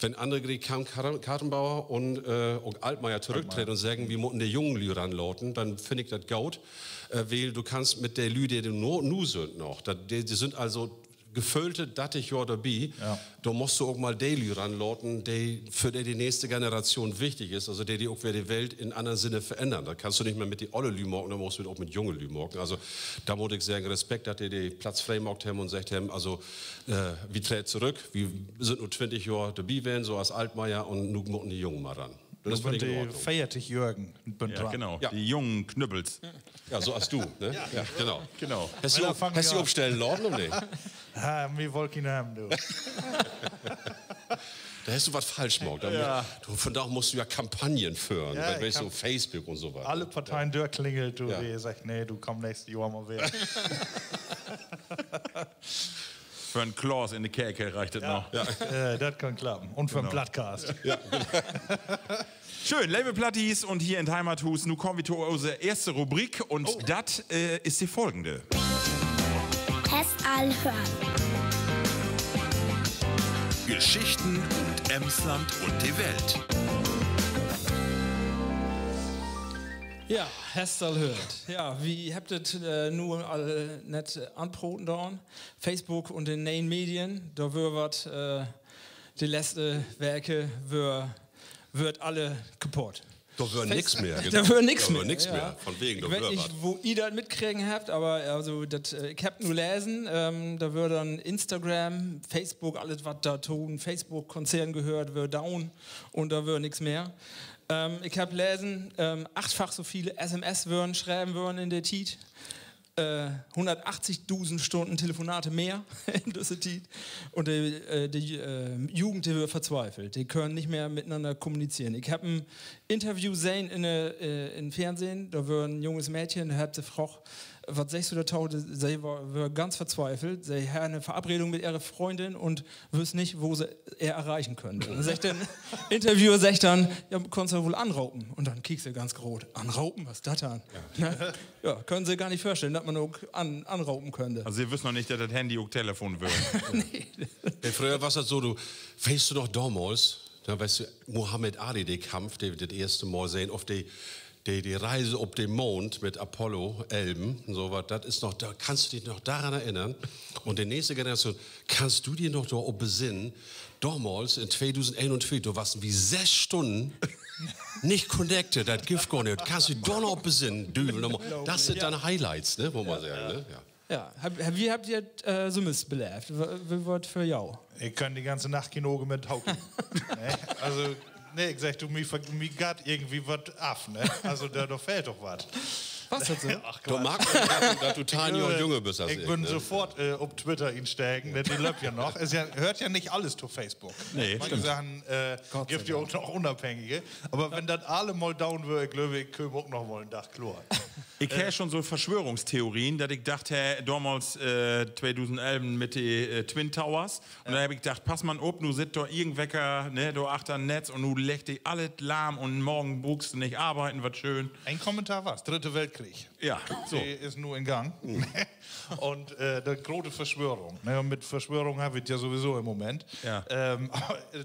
wenn Annegret Kramp-Karrenbauer un, äh, ok Altmaier torüchtreden un seggen, wi mutten de jungen Lüüd ranlaten, denn finn ik dat goot, äh, wiel du kannst mit de Lüüd, de nu, nu sünd noch, dat, de, de sünd also geföhlte dartig Johr dorbi, dor musst du ok mal de Lüüd ranlaten, de, för de de nächste Generation wichtig is, also de, de ok weer de Welt in annern Sinne verännern. Dat kannst du nich mehr mit de olle Lüüd maken, dor musst du dat ok mit junge Lüüd maken. Also, dor mutt ik seggen, Respekt, dat de de Platz free maakt hebben un seggt hebben, also, äh, wi treedt torüch, wi sünd nu twintig Johr dorbi ween, so as Altmaier, un nu mutten de Jungen mal ran. Dat is völlig in Ordnung. Veertig Johr, genau. De jungen Knüppels. Ja, so as du, ne? Ja, genau. Hest du opstellen laten, oder nich? Ah, mi wull kien hebben, du. Dor hest du wat falsch maakt. Du, vondaag musst du ja Kampagnen föhren, weetst du, Facebook un so wat. Alle Parteien dörklingelt, du, de seggt: Nee, du, kumm nächste Johr mal weer. För 'n Klaas in de Kerk reicht dat noch. Äh, dat kann klappen. Un för 'n Plattcast. Schöön, leve Platties, un hier in't Heimathuus, nu kaamt wi to use eerste Rubrik, un dat, äh, is de folgende. Hest all höört. Geschichten ut Emsland un de Welt. Ja, hest all höört. Ja, wi hebbt dat, äh, nu all nett anproten daan. Facebook un de ne'en Medien, dor wöör wat, äh, de letzte Weke wöör, wöör alle kaputt. Dor wöör nix mehr. Dor wöör nix mehr. Von wegen, ik weet nich, wo ji dat mitkregen hebbt, aver also dat, äh, ik heff nu lesen, ähm, dor wöör denn Instagram, Facebook, alles wat dor to den Facebook-Konzern gehöört, wöör down un dor wöör nix mehr. Ähm, ik heff lesen, ähm, achtfach so vele S M S wöörn schreven worrn in de Tiet. Äh, hunnertachtigdusend Stunnen Telefonate mehr in düsse Tiet. Un de, äh, de, äh, Jugend, de wöör verzweifelt. De köönt nich mehr mitenanner kommunizeren. Ik heff en Interview sehn in de, äh, in Fernsehen. Dor wöör en junges Mädchen, dor hebbt se fraagt: Wat seggst du dorto? Se wöör, wöör ganz verzweifelt. Se harr 'ne Verabredung mit ehre Fründin un wüss nich, wo se ehr erreichen köönt. Un seggt de Interviewer, seggt denn: Ja, kannst ja woll anropen. Un denn kiekt se ganz groot: Anropen, wat is dat denn? Ne? Ja, köönt se sik gor nich vörstellen, dat man ok an-, anropen köönt. Also, Se wüsst noch nich, dat dat Handy ok Telefon wöör. Nee. Fröher was dat so, du, weetst du noch domals, dor weetst du, Muhammad Ali, de Kampf, de, dat eerste Mal sehn, of de, de, de Reise op de Maand mit Apollo elven, so wat, dat is noch, dor kannst du di noch doran erinnern. Un de nächste Generation, kannst du di noch dorop besinnen, domals in tweedusendeenuntwintig, dor wassen wi söss Stunnen nich connected, dat gifft gor nich. Kannst du di dor noch op besinnen, Düvel noch mal. Dat sünd denn Highlights, ne, wo man seggt, ne? Ja. Ja, hebb, hebb, wi hebbt dat, äh, sünst beleevt? Wo, wo, wat för jo? Ik kann de ganze Nacht kien Oog mit tokriepen. Ne? Also, nee, ik segg, du, mi ver-, mi gaht irgendwie wat af, ne? Also, dor, dor fehlt doch wat. Was dat so? Ach, Quatsch. Dor markt man, dat du, dat du teihn Johr jünger büst as ik, ne? Ik bün sofort, äh, op Twitter instegen, ne? De löppt ja noch. Is ja, höört ja nich alles to Facebook. Nee, stimmt. Manche Sachen, äh, gifft ja ok noch unafhängige. Aver wenn dat alle mal down wöör, ik glööv, ik kööm ok noch mal en Dag kloor. Ik harr schon so Verschwörungstheorien, dat ik dacht harr, domals, äh, tweedusend elven mit de, äh, Twin Towers. Un denn heff ik dacht, pass man op, nu sitt dor irgendwecker, ne, dor achtern Netz un nu leggt de alle Larm un morgen bruukst du nich arbeiden, wat schöön. Een Kommentar was, Dritte Weltkrieg. Ja, so. De is nu in Gang. Un, äh, de grote Verschwörung, ne, mit Verschwörung heff ik ja sowieso in'n Moment. Ähm,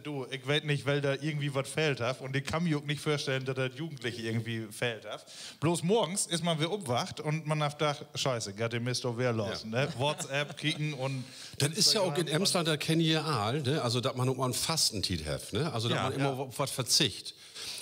du, ik weet nich, well dor irgendwie wat fehlt hett. Un ik kann mi ok nich vörstellen, dat dat Jugendliche irgendwie fehlt hett. Bloots morgens is man weer opwacht un man hett dacht: Scheiße, geiht de Mist dor weer los, ne? WhatsApp kieken un dat is ja ok in Emsland, dat kennt ji all, ne? Also, dat man ok mal en Fastentiet hett, ne? Also, dat man immer op wat verzicht.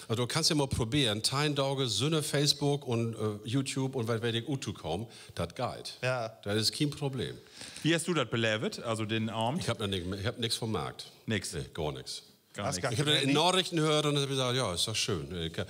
Also, du kannst ja mal proberen, teihn Daag sünner Facebook un, äh, YouTube un wat weet ik, uttokamen. Dat geiht. Dat is kien Problem. Wo hest du dat beleevt, also den Avend? Ik heff dor nix, ik heff nix von markt. Nix? Nee, gor nix. Ik heff dat in Narichten höört un heff seggt: Ja, is doch schöön. Ik, äh,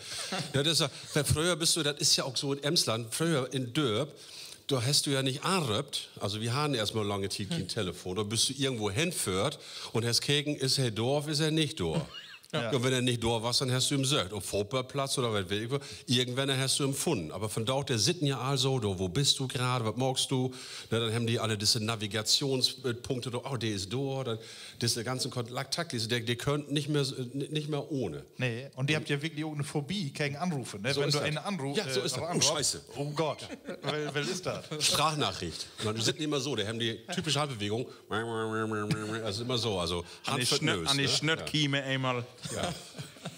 dat is ja, wiel fröher büst du, dat is ja ok so in Emsland, fröher in Dörp, dor hest du ja nich anröppt. Also, wi harrn eerstmal lange Tiet kien Telefon. Dor büst du irgendwo henföhrt un hest keken, is he dor of is he nich dor? Un wenn he nich dor was, denn hest du em söcht. Op Footballplatz oder wat weet ik wo. Irgendwenn hest du em funnen. Aver vandaag, de sitten ja all so, du, wo büst du graad, wat maakst du? Ne, denn hebben de alle disse Navigationspunkte, dor, oh, de is dor, denn disse ganzen Kontaktlinien, de, de köönt nich mehr, nich mehr ohne. Nee, un de hebbt ja wirklich ok 'ne Phobie gegen Anrufe, ne? Wenn du een Anruf, ja, so is dat. Oh Gott, well is dat? Sprachnachricht. Man, de sitten immer so, de hebben de typische Handbewegung. Dat is immer so, also Hand vör de Nöös, an de Snöttkiemen eenmal.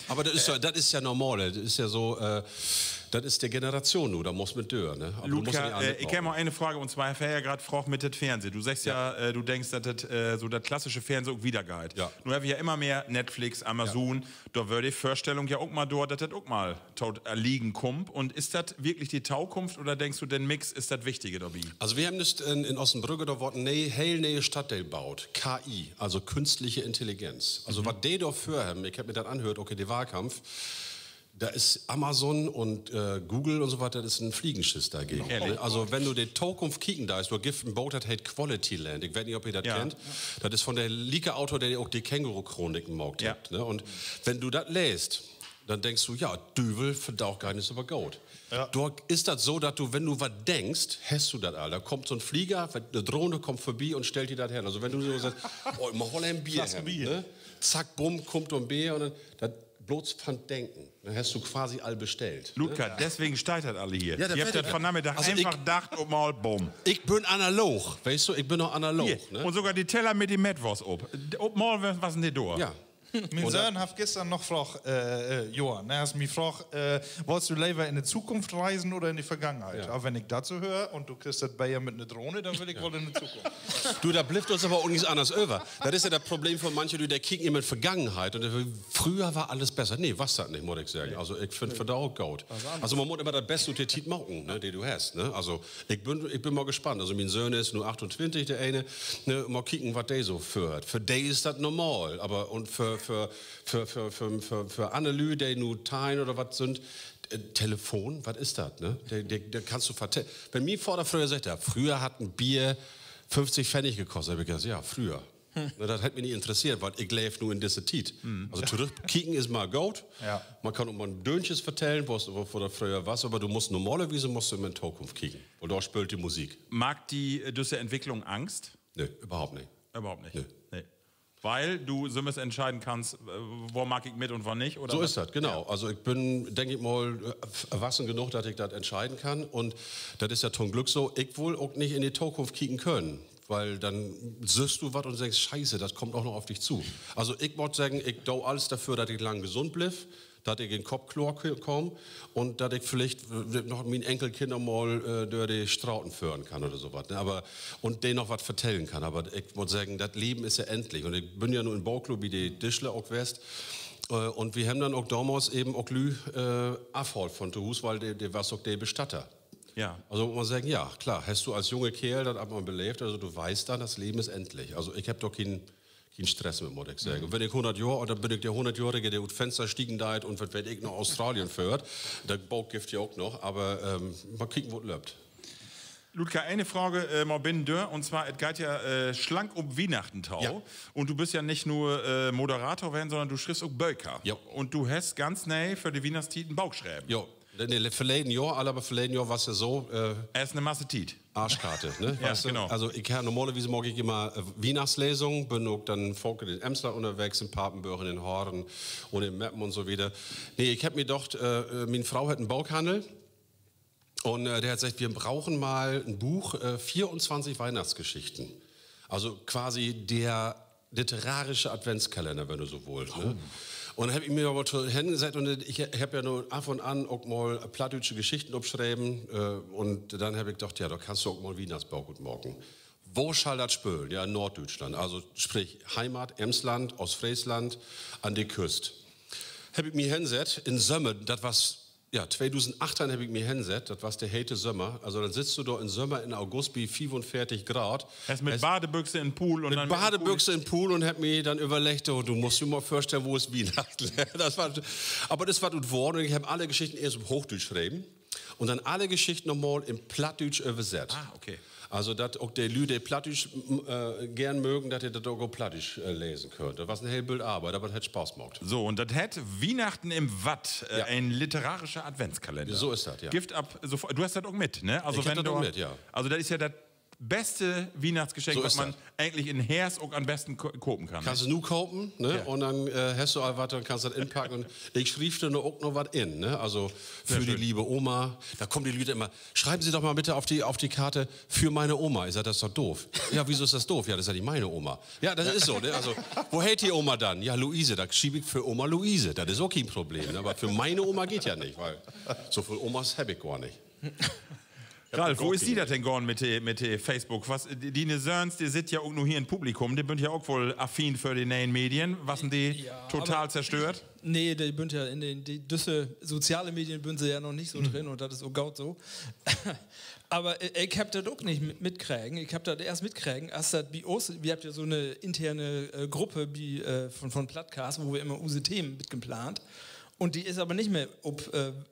Aver dat is ja, dat is ja normal, dat is ja so, dat is de Generatschoon nu, dor muss man dör, ne? Luca, ik heff mal ene Fraag, un zwar heff ik ja graad fraagt mit dat Fernsehen. Du seggst ja, du denkst, dat dat, so dat klassische Fernsehen ok wieder geiht. Nu hebbt wi ja immer mehr Netflix, Amazon, dor wöör de Vörstellung ja ok mal dor, dat dat ok mal to't Erliegen kummt. Un is dat wirklich de Tokunft oder denkst du, den Mix is dat Wichtige dorbi? Also wi hebben nu in, in Ossenbrügge, dor warrt en nee-, heel nee'e Stadtdeel buut. K I, also künstliche Intelligenz. Also wat de dor vörhebbt, ik heff mi dat anhöört, ok in de Wahlkampf, dor is Amazon un Google un so wat, dat is en Fliegenschiss dagegen, ne? Also wenn du de Tokunft kieken deist, dor gifft dat en Book, dat heet Quality Land. Ik weet nich, of ji dat kennt. Dat is von de lieke Autor, de ok de Känguru-Chroniken maakt hett, ne? Un wenn du dat leest, denn denkst du, ja, Düvel, vandaag geiht dat aver goot. Dor is dat so, dat du, wenn du wat denkst, hest du dat al. Dor kummt so'n Flieger, 'ne Drohne kummt vörbi un stellt di dat hen. Also wenn du so seggst, oh, ik much woll en Beer hebben, ne? Zack, bumm, kummt dor en Beer un denn, dat blots von Denken, ne, hest du quasi al bestellt, ne? Luca, deswegen steiht dat alle hier. Ji hebbt dat vannamiddag eenfach dacht, op mal, bumm. Ik bün analog, weetst du, ik bün noch analog, ne? Un sogor de Teller mit de Mettwust op. Op mal was de dor. Mien Söhn hett güstern noch fraagt, Johann, ne, hett mi fraagt, wullt du lever in de Tokunft reisen oder in de Vergangenheit? Aver wenn ik dat so höör un du kriggst dat Beer mit 'ne Drohne, denn will ik woll in de Tokunft. Du, dor blifft uns aver ok nix anners över. Dat is ja dat Problem von manche Lüüd, de kiekt immer in Vergangenheit un fröher weer allens besser. Nee, was dat nich, mutt ik seggen. Also ik finn vandaag ok goot. Also man mutt immer dat Beste ut de Tiet maken, ne, de du hest, ne? Also ik bün, ik bün mal gespannt. Also mien Söhn is nu achtuntwintig, de ene, ne, mal kieken, wat de so vörhett. För de is dat normal, aver un för, för anner Lüüd, de nu teihn oder wat sünd, Telefon, wat is dat, ne? De, de, de kannst du vertellen. Wenn mien Vader fröher seggt hett, fröher hett en Beer föfftig Pfennig kost, heff ik seggt, ja, fröher. Ne, dat hett mi nich interesseert, wiel ik leev nu in disse Tiet. Also torüchkieken is mal goot. Man kann ok mal Döntjes vertellen, wo, wo dat fröher was, aver du musst normalerwies musst du immer in Tokunft kieken. Un dor speelt de Musik. Maakt di düsse Entwicklung Angst? Nee, överhaupt nich. Överhaupt nich. Nee. Weil du sülvst entscheiden kannst, wo maak ik mit un wo nich, oder? So is dat, genau. Also ik bün, denk ik mal, erwassen genoog, dat ik dat entscheiden kann. Un dat is ja to'n Glück so. Ik wull ok nich in de Tokunft kieken könen, weil denn sühst du wat un denkst, Scheiße, dat kummt ok noch op di to. Also ik mutt seggen, ik do allens dorför, dat ik lang gesund bliev, dat ik in Kopp kloor kaam un dat ik villicht noch mien Enkelkinner mal dör de Straten föhren kann oder so wat, ne? Aver, un de noch wat vertellen kann. Aver ik mutt seggen, dat Leven is ja endlich. Un ik bün ja nu in Borklo bi de Dischler ok west. Un wi hebben denn ok domals even ok Lüüd afhaalt von to Huus, wiel de, de was ok de Bestatter. Also mutt man seggen, ja, klaar, hest du as junge Keerl dat al mal beleevt, also du weetst denn, dat Leven is endlich. Also ik hebb dor keen, keen Stress mit, mutt ik seggen. Un wenn ik hunnert Johr, denn bün ik de Hunnertjohrige, de ut Fenster stiegen deit un wat weet ik, na Australien föhrt. Dat Book gifft ja ok noch, aver mal kieken, wo 't löppt. Luca, ene Fraag mal binnen dör, un zwar, et geiht ja slank op Wiehnachten to. Un du büst ja nich nur Moderator ween, sonnern du schriffst ok Böker. Un du hest ganz nee för de Wiehnachtstiet en Book schreven. In de verleden Johr, al aver verleden Johr was ja so, is 'ne Masse Tiet. Arschkarte, ne? Also ik, normalerwies maak ik immer Wiehnachtslesung, bün ok denn faak in 't Emsland ünnerwegs, in Papenburg, in den Harden un in Meppen un so wieder. Nee, ik hebb mi docht, mien Fro hett en Bookhannel un de hett seggt, wir brauchen mal ein Buch, vierundzwanzig Weihnachtsgeschichten. Also quasi der literarische Adventskalender, wenn du so wullt, ne? Un denn hebb ik mi aver to, hensett un ik hebb ja nu af un an ok mal plattdüütsche Geschichten opschreven, un denn hebb ik docht, ja, dor kannst du ok mal en Wiehnachtsbook ut maken. Wo schall dat spölen? Ja, in Norddüütschland. Also sprich Heimat, Emsland, Oostfreesland, an de Küst. Hebb ik mi hensett in Sömmer, dat was, ja, tweedusend achtteihn hebb ik mi hensett, dat was de hete Sömmer. Also denn sittst du dor in Sömmer, in August bi fiefunveertig Graad. Hest mit Badebüx in Pool un, mit Badebüx in Pool un hebb mi denn överleggt, du musst di mal vörstellen, wo is Wiehnachten? Aver dat is wat ut worrn un ik hebb alle Geschichten eerst op Hoochdüütsch schreven. un denn alle Geschichten noch mal in Plattdüütsch översett. Also, dat ok de Lüüd, de Plattdüütsch geern mögen, dat de dat ok op Plattdüütsch lesen köönt. Dat was en heel Bült Arbeit, aver dat hett Spaaß maakt. So, un dat hett Wiehnachten im Watt, en literarische Adventskalender. So is dat, ja. Gifft, du hest dat ok mit, ne? Also, dat is ja dat beste Wiehnachtsgeschenk, wat man egentlich in Herst ok an'n besten kopen kann. Kannst du nu kopen, ne? Un denn hest du al wat, denn kannst dat inpacken. Un ik schriev dor nu ok noch wat in, ne? Also, für die liebe Oma. Dor kaamt de Lüüd immer: Schreiben Sie doch mal bitte auf die, auf die Karte: Für meine Oma. Ik segg: Dat is doch doof. Ja, wieso is dat doof? Ja, dat is ja nich meine Oma. Ja, dat is so, ne? Also, wo heet de Oma denn? Ja, Luise. Denn schriev ik för Oma Luise. Dat is ok keen Problem, ne? Aver för meine Oma geiht ja nich, wiel so veel Omas heff ik gor nich. Ralf, wo is di dat denn gahn mit de Facebook? Diene Söhns, de sitt ja ok nu hier in't Publikum, de bünt ja ok woll affin för de ne'en Medien. Wassen de total zerstört? Nee, de bünt ja in de, düsse soziale Medien bünt se ja noch nich so drin un dat is ok goot so. Aver ik heff dat ok nich mitkregen. Ik heff dat eerst mitkregen, as dat bi us, wi hebbt ja so 'ne interne Gruppe bi, von Plattcast, wo wi immer use Themen mit plaant. Un de is aver nich mehr op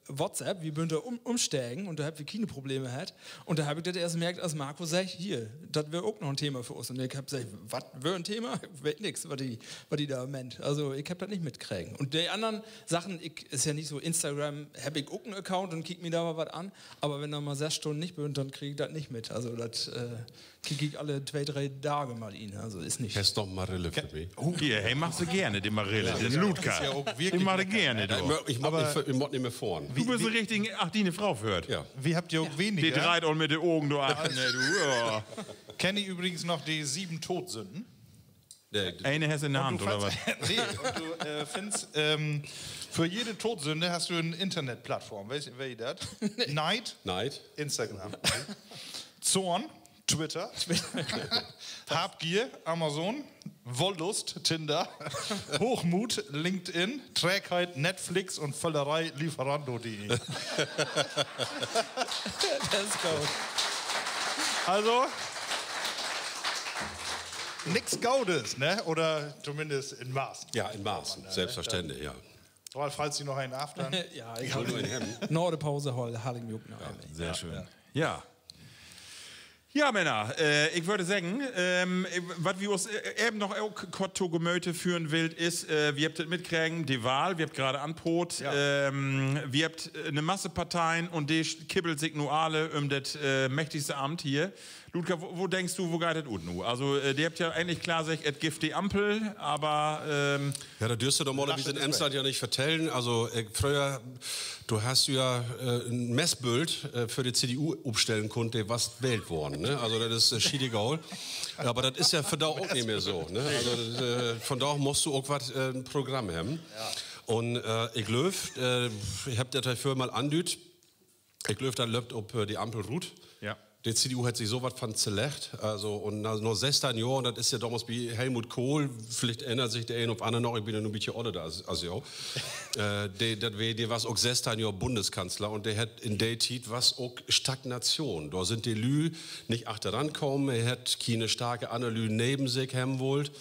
WhatsApp. Wi bünt dor ümstegen un dor hebbt wi kiene Probleme hatt. Un dor heff ik dat eerst markt, as Marco seggt: Hier, dat weer ok noch en Thema för us. Un ik heff seggt: Wat weer en Thema? Ik weet nix, wat de dor meent. Also, ik heff dat nich mitkregen. Un de annern Sachen, ik, is ja nich so, Instagram heff ik ok en Account un kiek mi dor mal wat an. Aver wenn dor mal söss Stünnen nich bünt, denn krieg ik dat nich mit. Also, dat kiek ik alle twee, dree Dage mal in. Also, is nich. Hest noch Marille för mi? Hier, he mag se geern, de Marille, den Ludger. De mag de geern, du. Ik mutt nich mehr fohren. Du büst en richtigen, ach, diene Fro föhrt. Wi hebbt ja ok weniger. De dreiht al mit de Ogen dor achtern, ne, du. Kennt ji übrigens noch de sieben Todsünden? Ene hest in de Hand, oder wat? Nee, un du finnst, för jede Todsünde hest du en Internetplattform. Weet ji dat? Neid, Instagram. Zorn, Twitter. Habgier, Amazon. Wollust, Tinder. Hochmut, LinkedIn. Trägheit, Netflix. Un Völlerei, Lieferando punkt de. Dat is goot. Also, nix Godes, ne? Oder tominnst in Maßen. Ja, in Maßen, sülvstverständlich, ja. Ralf, falls di noch een af, denn. Na de Pause haal ik mi ok noch een. Sehr schön. Ja. Ja, Männer, ik wörr seggen, wat wi us even noch ok kort to Gemöte föhren willt, is, wi hebbt dat mitkregen, de Wahl, wi hebbt graad anpoot, wi hebbt 'ne Masse Parteien un de kibbelt sik nu alle üm dat mächtigste Amt hier. Ludger, wo denkst du, wo geiht dat ut nu? Also, de hebbt ja egentlich klaar seggt, et gifft de Ampel, aver Ja, dat dürst du normalerwies in Emsland ja nich vertellen. Also, fröher, du hest ja en Messbült för de C D U opstellen kunnt, de was wählt worrn, ne? Also, dat is schietegal. Aver dat is ja vandaag ok nich mehr so, ne? Also, vandaag musst du ok wat, en Programm hebben. Un ik glööv, ik hebb dat ja vörher mal andüüdt, ik glööv, dat löppt op de Ampel rut. De C D U hett sik so wat van zerleggt. Also, un na sössteihn Johr, un dat is ja domals bi Helmut Kohl, villicht erinnert sik de een of anner noch, ik bün ja nu en bietje oller as jo, de, dat weer, de was ok sössteihn Johr Bundeskanzler un de hett in de Tiet was ok Stagnation. Dor sünd de Lüüd nich achteran kamen, he hett kiene starke anner Lüüd neven sik hebben wullt.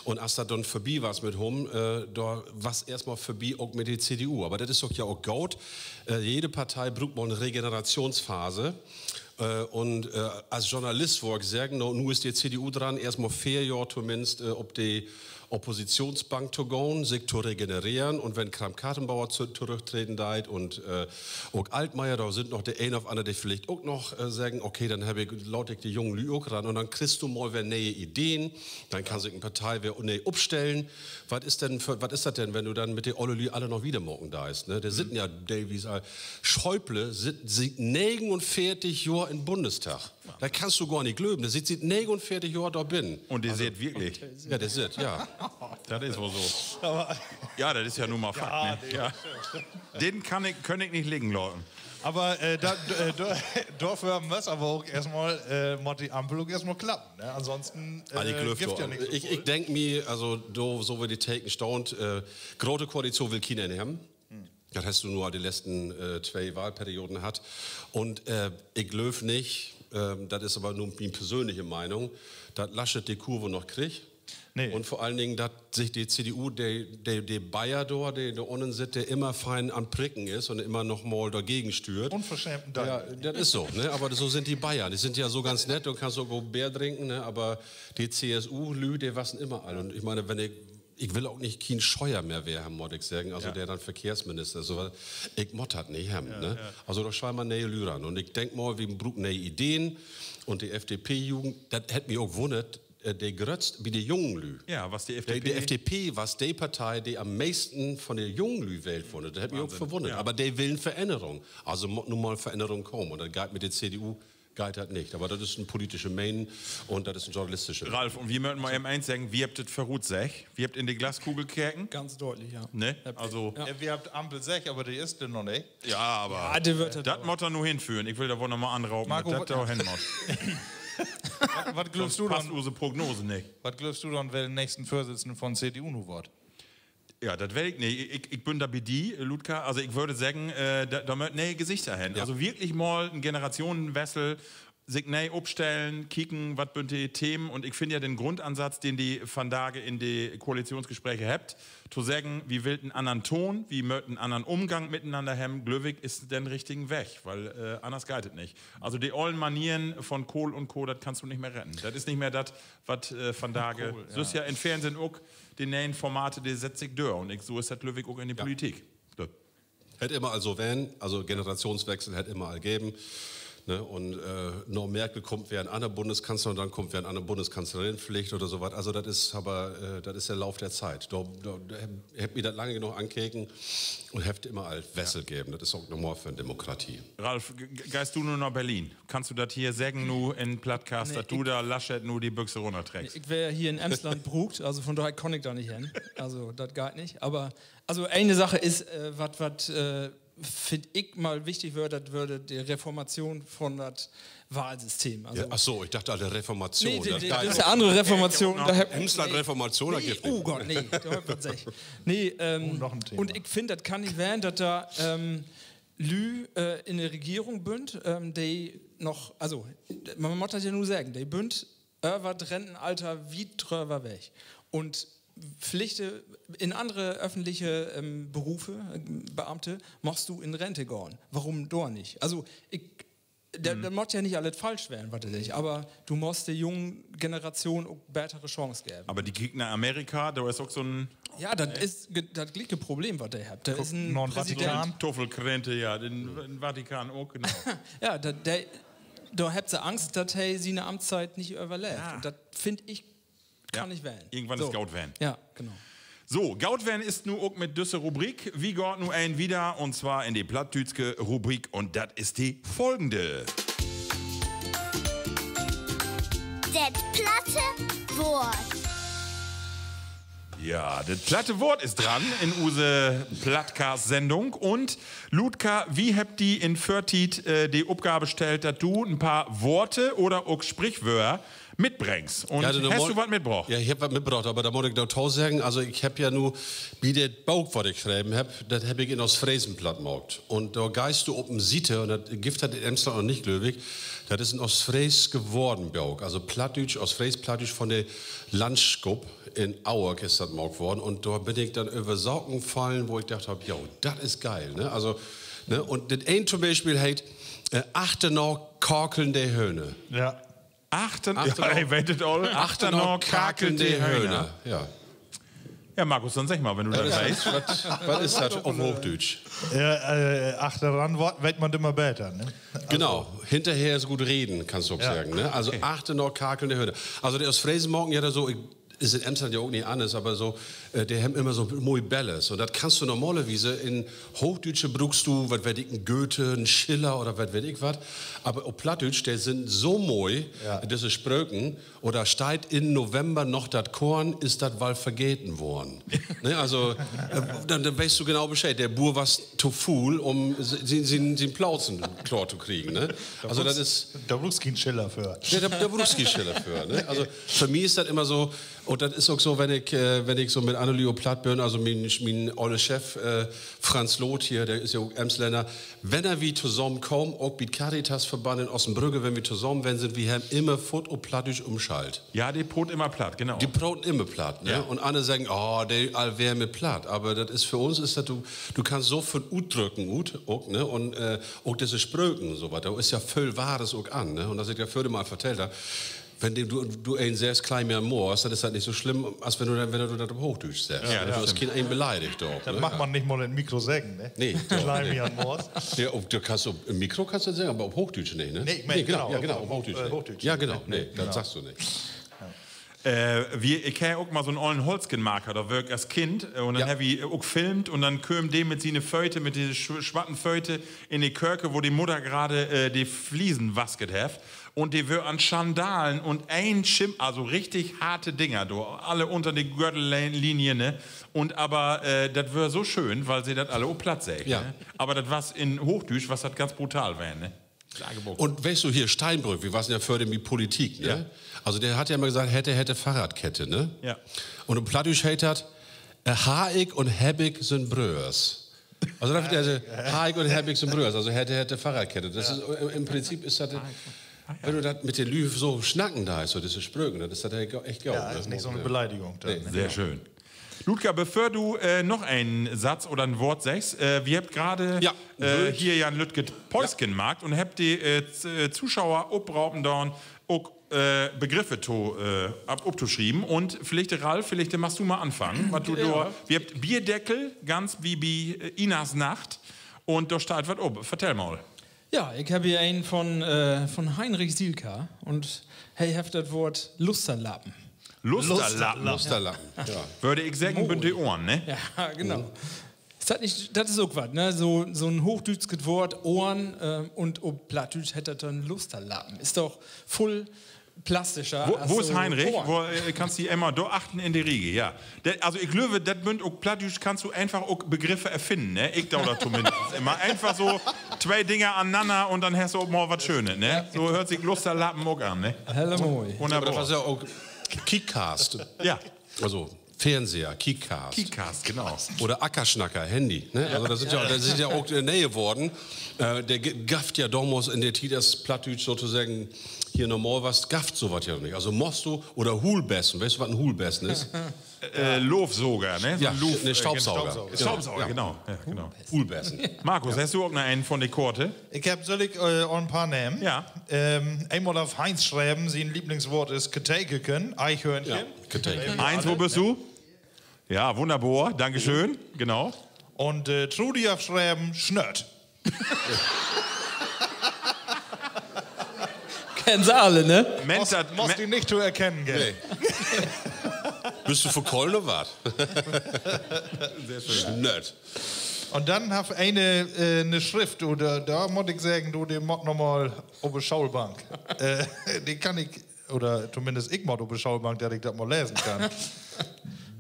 Un as dat denn vörbi was mit hum, dor was eerstmal vörbi ok mit de C D U. Aver dat is doch ja ok goot. Jede Partei bruukt mal 'ne Regenerationsphase. Un as Journalist wöör ik seggen, na, nu is de C D U dran, eerstmal veer Johr tominnst op de Oppositionsbank to gahn, sik to regenereren. Un wenn Kramp-Karrenbauer torüchtreden deit un ok Altmaier, dor sünd noch de een of anner, de villicht ok noch seggen: Okay, denn hebb ik, laat ik de jungen Lüüd ok ran. Un denn kriggst du mal weer ne'e Ideen, denn kann sik en Partei weer nee opstellen. Wat is denn, wat is dat denn, wenn du denn mit de olle Lüüd alle noch wieder maken deist, ne? De sitten ja deelwies al. Schäuble sitt siet negenunveertig Johr in Bundestag. Dat kannst du gor nich glöven. De sitt siet negenunveertig Johr dor binnen. Un de sitt wirklich. Ja, de sitt, ja. Dat is woll so. Ja, dat is ja nu mal Fakt, ne? Den kann ik, köön ik nich liggen laten. Aver dorför mutt aver ok eerstmal, mutt de Ampel ok eerstmal klappen, ne? Ansonsten gifft ja nix. Ik denk mi, also, dor, so as de Teken staht, grote Koalition will kien hebben. Dat hest du nu al de letzten twee Wahlperioden hatt. Un ik glööv nich, dat is aver nu mien persönliche Meinung, dat Laschet de Kurve noch kriggt. Un vör allen Dingen, dat sik de C D U, de, de, de Bayer dor, de dor ünnen sitt, de immer fein an't Pricken is un immer noch mal dorgegen stüert. Unverschämt. Ja, dat is so, ne? Aver so sünd de Bayern. De sünd ja so ganz nett un kannst ok Beer drinken, ne? Aver de C S U-Lüüd, de wassen immer all. Un ik meen, wenn ik, ik will ok nich kien Scheuer mehr weer hebben, mutt ik seggen. Also, de denn Verkehrsminister, so wat. Ik mutt dat nich hebben, ne? Also, dor schall man ne'e Lüüd ran. Un ik denk mal, wi bruukt ne'e Ideen. Un de F D P-Jugend, dat hett mi ok wunnert, de gröttst-, bi de jungen Lüüd. De F D P was de Partei, de an'n meesten von de jungen Lüüd wählt wurr. Dat hett mi ok verwunnert. Aver de willen Verännerung. Also mutt nu mal Verännerung kamen. Un dat geiht mit de C D U, geiht dat nich. Aver dat is en politische Menen un dat is en journalistische. Ralf, un wi mööt mal even eens seggen, wi hebbt dat vörutseggt. Wi hebbt in de Glaskugel keken. Ganz düütlich, ja. Ne? Also, wi hebbt Ampel seggt, aver de is dor noch nich. Ja, aver dat mutt dor nu henföhren. Ik will dor woll noch mal anropen, dat dat dor hen mutt. Wat glöövst du denn, use Prognose nich. Wat glöövst du denn, well den nächsten Vörsitzenden von C D U nu warrt? Ja, dat weet ik nich. Ik, ik bün dor bi di, Ludger. Also, ik wöör seggen, dor mööt ne'e Gesichter hen. Also wirklich mal en Generationenwessel, sik nee opstellen, kieken, wat bünt de Themen. Un ik finn ja den Grundansatz, den de vandage in de Koalitionsgespräche hebbt, to seggen, wi willt en annern Toon, wi mööt en annern Umgang mitenanner hebben, glööv ik, is den richtigen Weg, wiel anners geiht dat nich. Also de ollen Manieren von Kohl un Co., dat kannst du nich mehr retten. Dat is nich mehr dat, wat vandage, sühst ja in Fernsehen ok, de ne'en Formate, de sett sik dör. Un ik, so is dat, glööv ik, ok in de Politik. Hett immer al so ween, also Generationswechsel hett immer al geven. Ne, un na Merkel kummt weer en anner Bundeskanzler un denn kummt weer en anner Bundeskanzlerin villicht oder so wat. Also dat is aver, dat is de Lauf der Zeit. Dor, dor hebb, hebb mi dat lange noog ankeken un hett immer al Wessel geven. Dat is ok normal för en Demokratie. Ralf, geihst du nu na Berlin? Kannst du dat hier seggen nu in Plattcast, dat du dor Laschet nu de Büx rünnertreckst? Ik weer hier in Emsland bruukt, also von dorher kunn ik dor nich hen. Also dat geiht nich. Aver, also ene Sache is, wat, wat finn ik mal wichtig wöör, dat wöör de Reformation von dat Wahlsystem. Ach so, ik dach, de Reformation, dat is de annere Reformation. Emsland Reformation, oh Gott, nee, dor hebb ik wat seggt. Nee, un ik finn, dat kann nich ween, dat dor Lüüd in de Regeren bünt, de noch, also man mutt dat ja nu seggen, de bünt över dat Rentenalter wiet dröver weg. Un villicht in annere öffentliche Berufe, Beamte, muttst du in Rente gahn. Worüm dor nich? Also ik, dat mutt ja nich allens falsch ween, wat de seggt, aver du muttst de junge Generation ok betere Chance geven. Aver de kiekt na Amerika, dor is ok so 'n, ja, dat is dat glieke Problem, wat de hebbt. Dor is en Präsident, Tuffelkrente, ja, in Vatikan ok, genau. Ja, dor hebbt se Angst, dat he siene Amtszeit nich överleevt. Un dat finn ik, kann nich ween. Irgendwann is goot ween. So, goot ween is nu ok mit düsse Rubrik. Wi gaht nu een wieder, un zwar in de plattdüütske Rubrik, un dat is de folgende. Dat platte Woort. Ja, dat platte Woort is dran in use Plattcast-Sendung. Un Ludger, wi hebbt di in Vörtiet de Opgave stellt, dat du en paar Worte oder ok Sprichwöör mitbringst. Un hest du wat mitbrocht? Ja, ik heff wat mitbrocht, aver dor mutt ik dorto seggen, also ik heff ja nu bi dat Book, wat ik schreven heff, dat heff ik in Oostfresenplatt maakt. Un dor geihst du op en Siete, un dat gifft dat in Emsland noch nich, glööv ik. Dat is en oostfreesk Woordenbook, also Plattdüütsch, oostfreesk Plattdüütsch von de Landschop in Auerk is dat maakt worrn. Un dor bün ik denn över Saken fallen, wo ik dacht heff, jo, dat is geil, ne? Also, ne, un dat een to'n Bispeel heet, achterna kakeln de Höhner. Achterna, he weet dat al. Achterna kakeln de Höhner. Ja, Markus, denn segg mal, wenn du dat weetst. Wat is dat op Hoochdüütsch? Achteran weet man immer beter, ne? Genau, hinterher ist gut reden, kannst du ok seggen, ne? Also achterna kakeln de Höhner. Also de Oostfresen maken ja dat so, is in Emsland ja ok nich anners, aver so, de hebbt immer so moi Bellers. Un dat kannst du normalerwies in Hoochdüütsche bruukst du, wat weet ik, en Goethe, en Schiller oder wat weet ik wat. Aver op Plattdüütsch, de sünd so moi, düsse Spröken, oder steiht in November noch dat Korn, is dat wall vergeten worrn. Ne, also, denn weetst du genau Bescheed. De Buer was to fuul, um sien Plauzen kloor to kriegen, ne? Also dat is, dor bruukst kien Schiller för. Dor bruukst kien Schiller för, ne? Also för mi is dat immer so, Un dat is ok so, wenn ik, wenn ik so mit anner Lüüd op Platt bün, also mien, mien olle Chef, Franz Loth hier, de is ja ok Emslänner, wenn wi tosamen kamen, ok bi't Caritasverband in Ossenbrügge, wenn wi tosamen ween sünd, wi hebbt immer foort op Plattdüütsch ümschalt. Ja, de proot immer Platt, genau. De proot immer Platt, ne? Un anner seggen, oh, de al weer mit Platt. Aver dat is för uns, is dat, du kannst so veel utdrücken ut, ok, ne? Un ok disse Spröken un so wat, dor is ja völ Wahres ok an, ne? Un as ik dat vörher mal vertellt heff, wenn du een seggst, klei mi an Moors, denn is dat nich so slimm, as wenn du dat op Hoochdüütsch seggst. Dor is keen een beleidigt dor. Dat mag man nich mal in't Mikro seggen, ne? Nee, klei mi an Moors. Ja, du kannst, in't Mikro kannst du dat seggen, aver op Hoochdüütsch nich, ne? Nee, genau, op Hoochdüütsch nich. Ja, genau, nee, dat seggst du nich. Ik harr ok mal so'n ollen Holzkenmaker, dor wöör ik as Kind, un denn hebbt wi ok filmt un denn kööm de mit siene Fööt, mit de swatten Fööt in de Köök, wo de Mudder graad de Fliesen wasket hett. Un de wöör an Schandalen un een Schimm, also richtig harte Dinger dor, alle ünner de Görtellinie, ne? Un aver dat wöör so schöön, wiel se dat alle op Platt seggt, ne? Aver dat was in Hoochdüütsch, was dat ganz brutal ween, ne? Un weetst du, hier Steinbrück, wi wassen ja vörher bi Politik, ne? Also de hett ja immer seggt, hette, hette Fahrradkette, ne? Un op Plattdüütsch heet dat, harr ik un heff ik sünd Bröörs. Also dat, harr ik un heff ik sünd Bröörs, also hette, hette Fahrradkette. Dat is, in Prinzip is dat, wenn du dat mit de Lüüd so snacken deist, so disse Spröken, dat is dat echt goot, ne? Is nich so 'ne Beleidigung denn, ne? Sehr schön. Ludger, bevör du noch en Satz oder en Woort seggst, wi hebbt graad hier ja en lüttjet Päusken maakt un hebbt de Zuschauer opropen daan, ok Begriffe to, op, optoschrieven. Un villicht, Ralf, villicht magst du mal anfangen, wat du dor, wi hebbt Bierdeckel, ganz as bi Inas Nacht. Un dor steiht wat op. Vertell mal. Ja, ik heff hier een von, von Heinrich Sielka un he hett dat Woort Lusterlappen. Lusterlappen. Lusterlappen. Wöör ik seggen, bünd de Ohren, ne? Ja, genau. Is dat nich, dat is ok wat, ne? So, so'n hoochdüütsket Woort, Ohren, un op Plattdüütsch heet dat denn Lusterlappen. Is doch vull plastischer. Wo is Heinrich? Wo, kannst di eenmal dor achtern in de Riege, ja. Also ik glööv, dat bünt ok plattdüütsch, kannst du eenfach ok Begriffe erfinnen, ne? Ik do dat tominnst immer. Eenfach so twee Dinger an'nanner un denn hest du ok mal wat Schönet, ne? So höört sik Lusterlappen ok an, ne? Wunnerbor. Dat was ja ok Kiekast. Also Fernseher, Kiekast. Kiekast, genau. Oder Ackersnacker, Handy, ne? Also dat sünd ja ok ne'e Woorden. De gaff ja domals in de Tiet, as Plattdüütsch sotoseggen hier normal was, gaff so wat ja noch nich. Also Mosto oder Huulbessen. Weetst du, wat en Huulbessen is? Loofsoger, ne? Ja, 'n Staubsauger, genau. Huulbessen. Markus, hest du ok noch een von de Korte? Ik heff, sall ik al en paar nehmen? Eenmal hett Heinz schreven, sien Lieblingswoort is Katekelken, Eichhörnchen. Heinz, wo büst du? Ja, wunnerbor, danke schön, genau. Un Trudi hett schreven, Snött. Kennt se alle, ne? Musst di nich to erkennen geven. Büst du verkollen oder wat? Snött. Un denn hett een 'ne Schrift, oder dor mutt ik seggen, du, de mutt noch mal op de Schoolbank. De kann ik, oder tominnst ik mutt op de Schoolbank, dat ik dat mal lesen kann.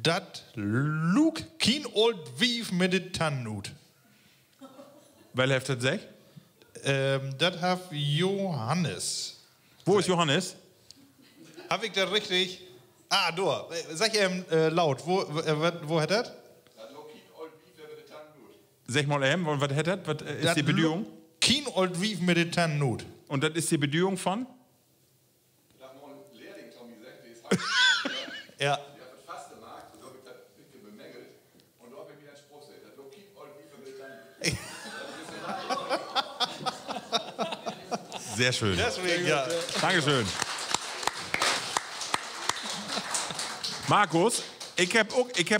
Dat luukt kien oll Wief mit de Tannen ut. Well hett dat seggt? Dat hett Johannes. Wo is Johannes? Heff ik dat richtig? Ah, dor. Segg even luut, wo hett dat? Segg mal even, wat hett dat? Wat is de Bedüdung? Kien oll Wief mit de Tannen ut. Un dat is de Bedüdung von? Sehr schön. Dankeschön. Markus, ik heff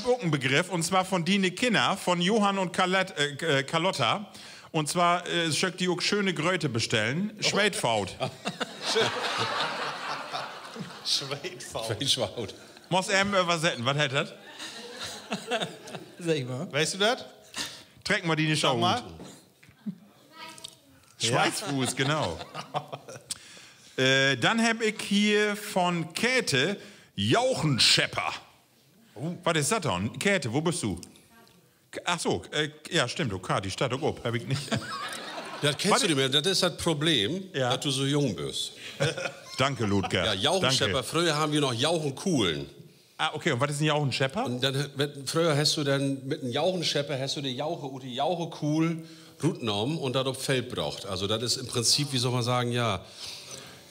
ok en Begriff, un zwar von diene Kinner, von Johann un Carlotta. Un zwar schöölt de ok schöne Gröte bestellen. Sweetfoot. Musst even översetten, wat heet dat? Weetst du dat? Treck mal diene Schoh ut. Sweetfoot, genau. Denn heff ik hier von Käthe Jauchenschepper. Wat is dat denn? Käthe, wo büst du? Ach so, ja, stimmt, ok, de steiht ok op, heff ik nich. Dat kennst du nich mehr, dat is dat Problem, dat du so jung büst. Danke, Ludger. Ja, Jauchenschepper, fröher harrn wi noch Jauchenkuhlen. Ah, okay, un wat is en Jauchenschepper? Un denn, fröher hest du denn mit en Jauchenschepper hest du de Jauche ut de Jauchekuhl rutnahmen un dat op Feld brocht. Also dat is in Prinzip, wie soll man sagen, ja,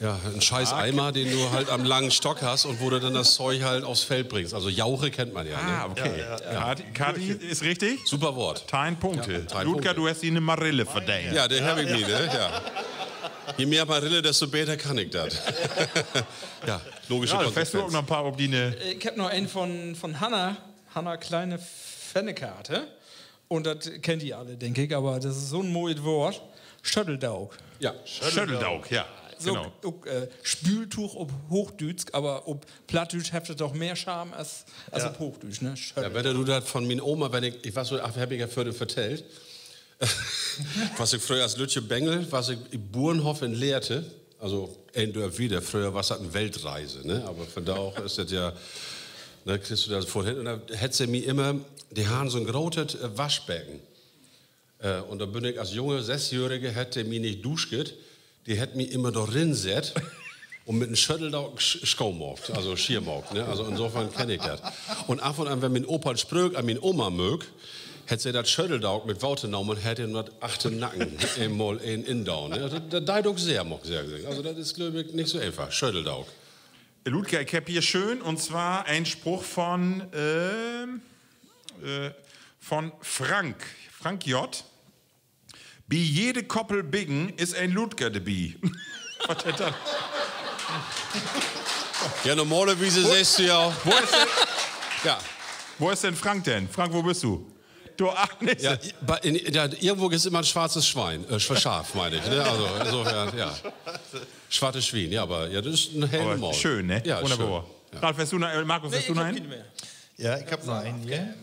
ja, en Scheißeimer, den du halt am langen Stock hast un wo du denn dat Zeug halt aufs Feld bringst. Also Jauche kennt man ja, ne? Ah, okay. Kathi, is richtig. Super Woort. Teihn Punkte. Ludger, du hest di 'ne Marille verdeent. Ja, de heff ik mi, ne? Ja. Je mehr Marille, desto beter kann ik dat. Ja, logische Konsequenz. Hest du ok noch en paar op dien... Ik heff noch een von, von Hanna, Hanna Kleine-Fennekate. Un dat kennt ji alle, denk ik, aver dat is so 'n moiet Woort. Schötteldook. Ja. Schötteldook, ja. So, ok, äh, Spültuch op Hoochdüütsch, aver op Plattdüütsch hett dat doch mehr Charme as, as op Hoochdüütsch, ne? Ja, wenn du dat von mien Oma, wenn ik, ik was so, ach, heff ik ja vörhen vertellt, was ik fröher as lüttje Bengel, was ik in Burenhoff in Lehrte, also en Dörp wieder, fröher was dat en Weltreise, ne? Aver vandaag is dat ja, ne, kriggst du dat foort hen. Un dor hett se mi immer, de harrn so 'n grotet, äh, Waschbecken. Äh, un dor bün ik as junge Sessjöhrige, hett de mi nich duschet, de hett mi immer dor rinsett un mit en Schötteldook sch-, schoonmaakt, also schier maakt, ne? Also insofern kenn ik dat. Un af un an, wenn mien Opa en Spröök an mien Oma möök, hett se dat Schötteldook mit Water nahmen un hett em dat achtern Nacken eenmal een indaan, ne? Dat, dat deit ok sehr, mutt ik seggen. Also dat is, glööv ik, nich so eenfach. Schötteldook. Ludger, ik heff hier schöön, un zwar en Spruch von, ähm, äh, von Frank. Frank J. Bi jede Koppel Biggen is en Ludger dorbi. Wat hett dat? Ja, normalerwies seggst du ja. Wo is denn, ja, wo is denn Frank denn? Frank, wo büst du? Du, ach, nich. Ja, irgendwo is immer en swattes Swien, äh, Schaf, mein ik, ne? Also, insofern, ja. Swattes Swien, ja, aver, ja, dat is en heel normal. Schöön, ne? Ja, wunnerbor. Ralf, hest du noch, äh, Markus, hest du noch een? Ja, ik heff noch een hier.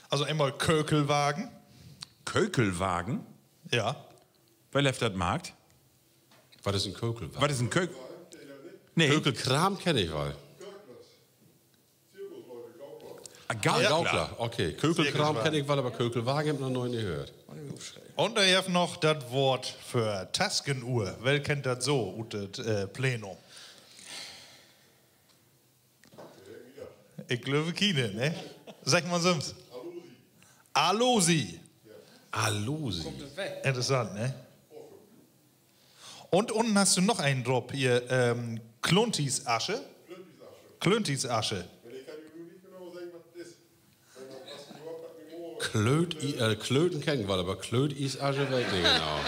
Also eenmal Kökelwagen. Kökelwagen? Ja. Well hett dat maakt? Wat is en Kökelwagen? Wat is en Kökel-, nee. Kökelkraam kenn ik woll. Ah, Gaukler. Gaukler, okay. Kökelkraam kenn ik woll, aver Kökelwagen heff ik noch nie höört. Un wi hebbt noch dat Woort för Taskenuhr. Well kennt dat so ut dat, äh, Plenum? Ik glööv, kiene, ne? Segg mal sülvst. Alosi. Alosi. Interessant, ne? Un unnen hest du noch een drop hier, ähm, Kluntisasche. Kluntisasche. Klöt-, äh, Klöten kenn ik woll, aver Klötiesasche weet ik nich genau.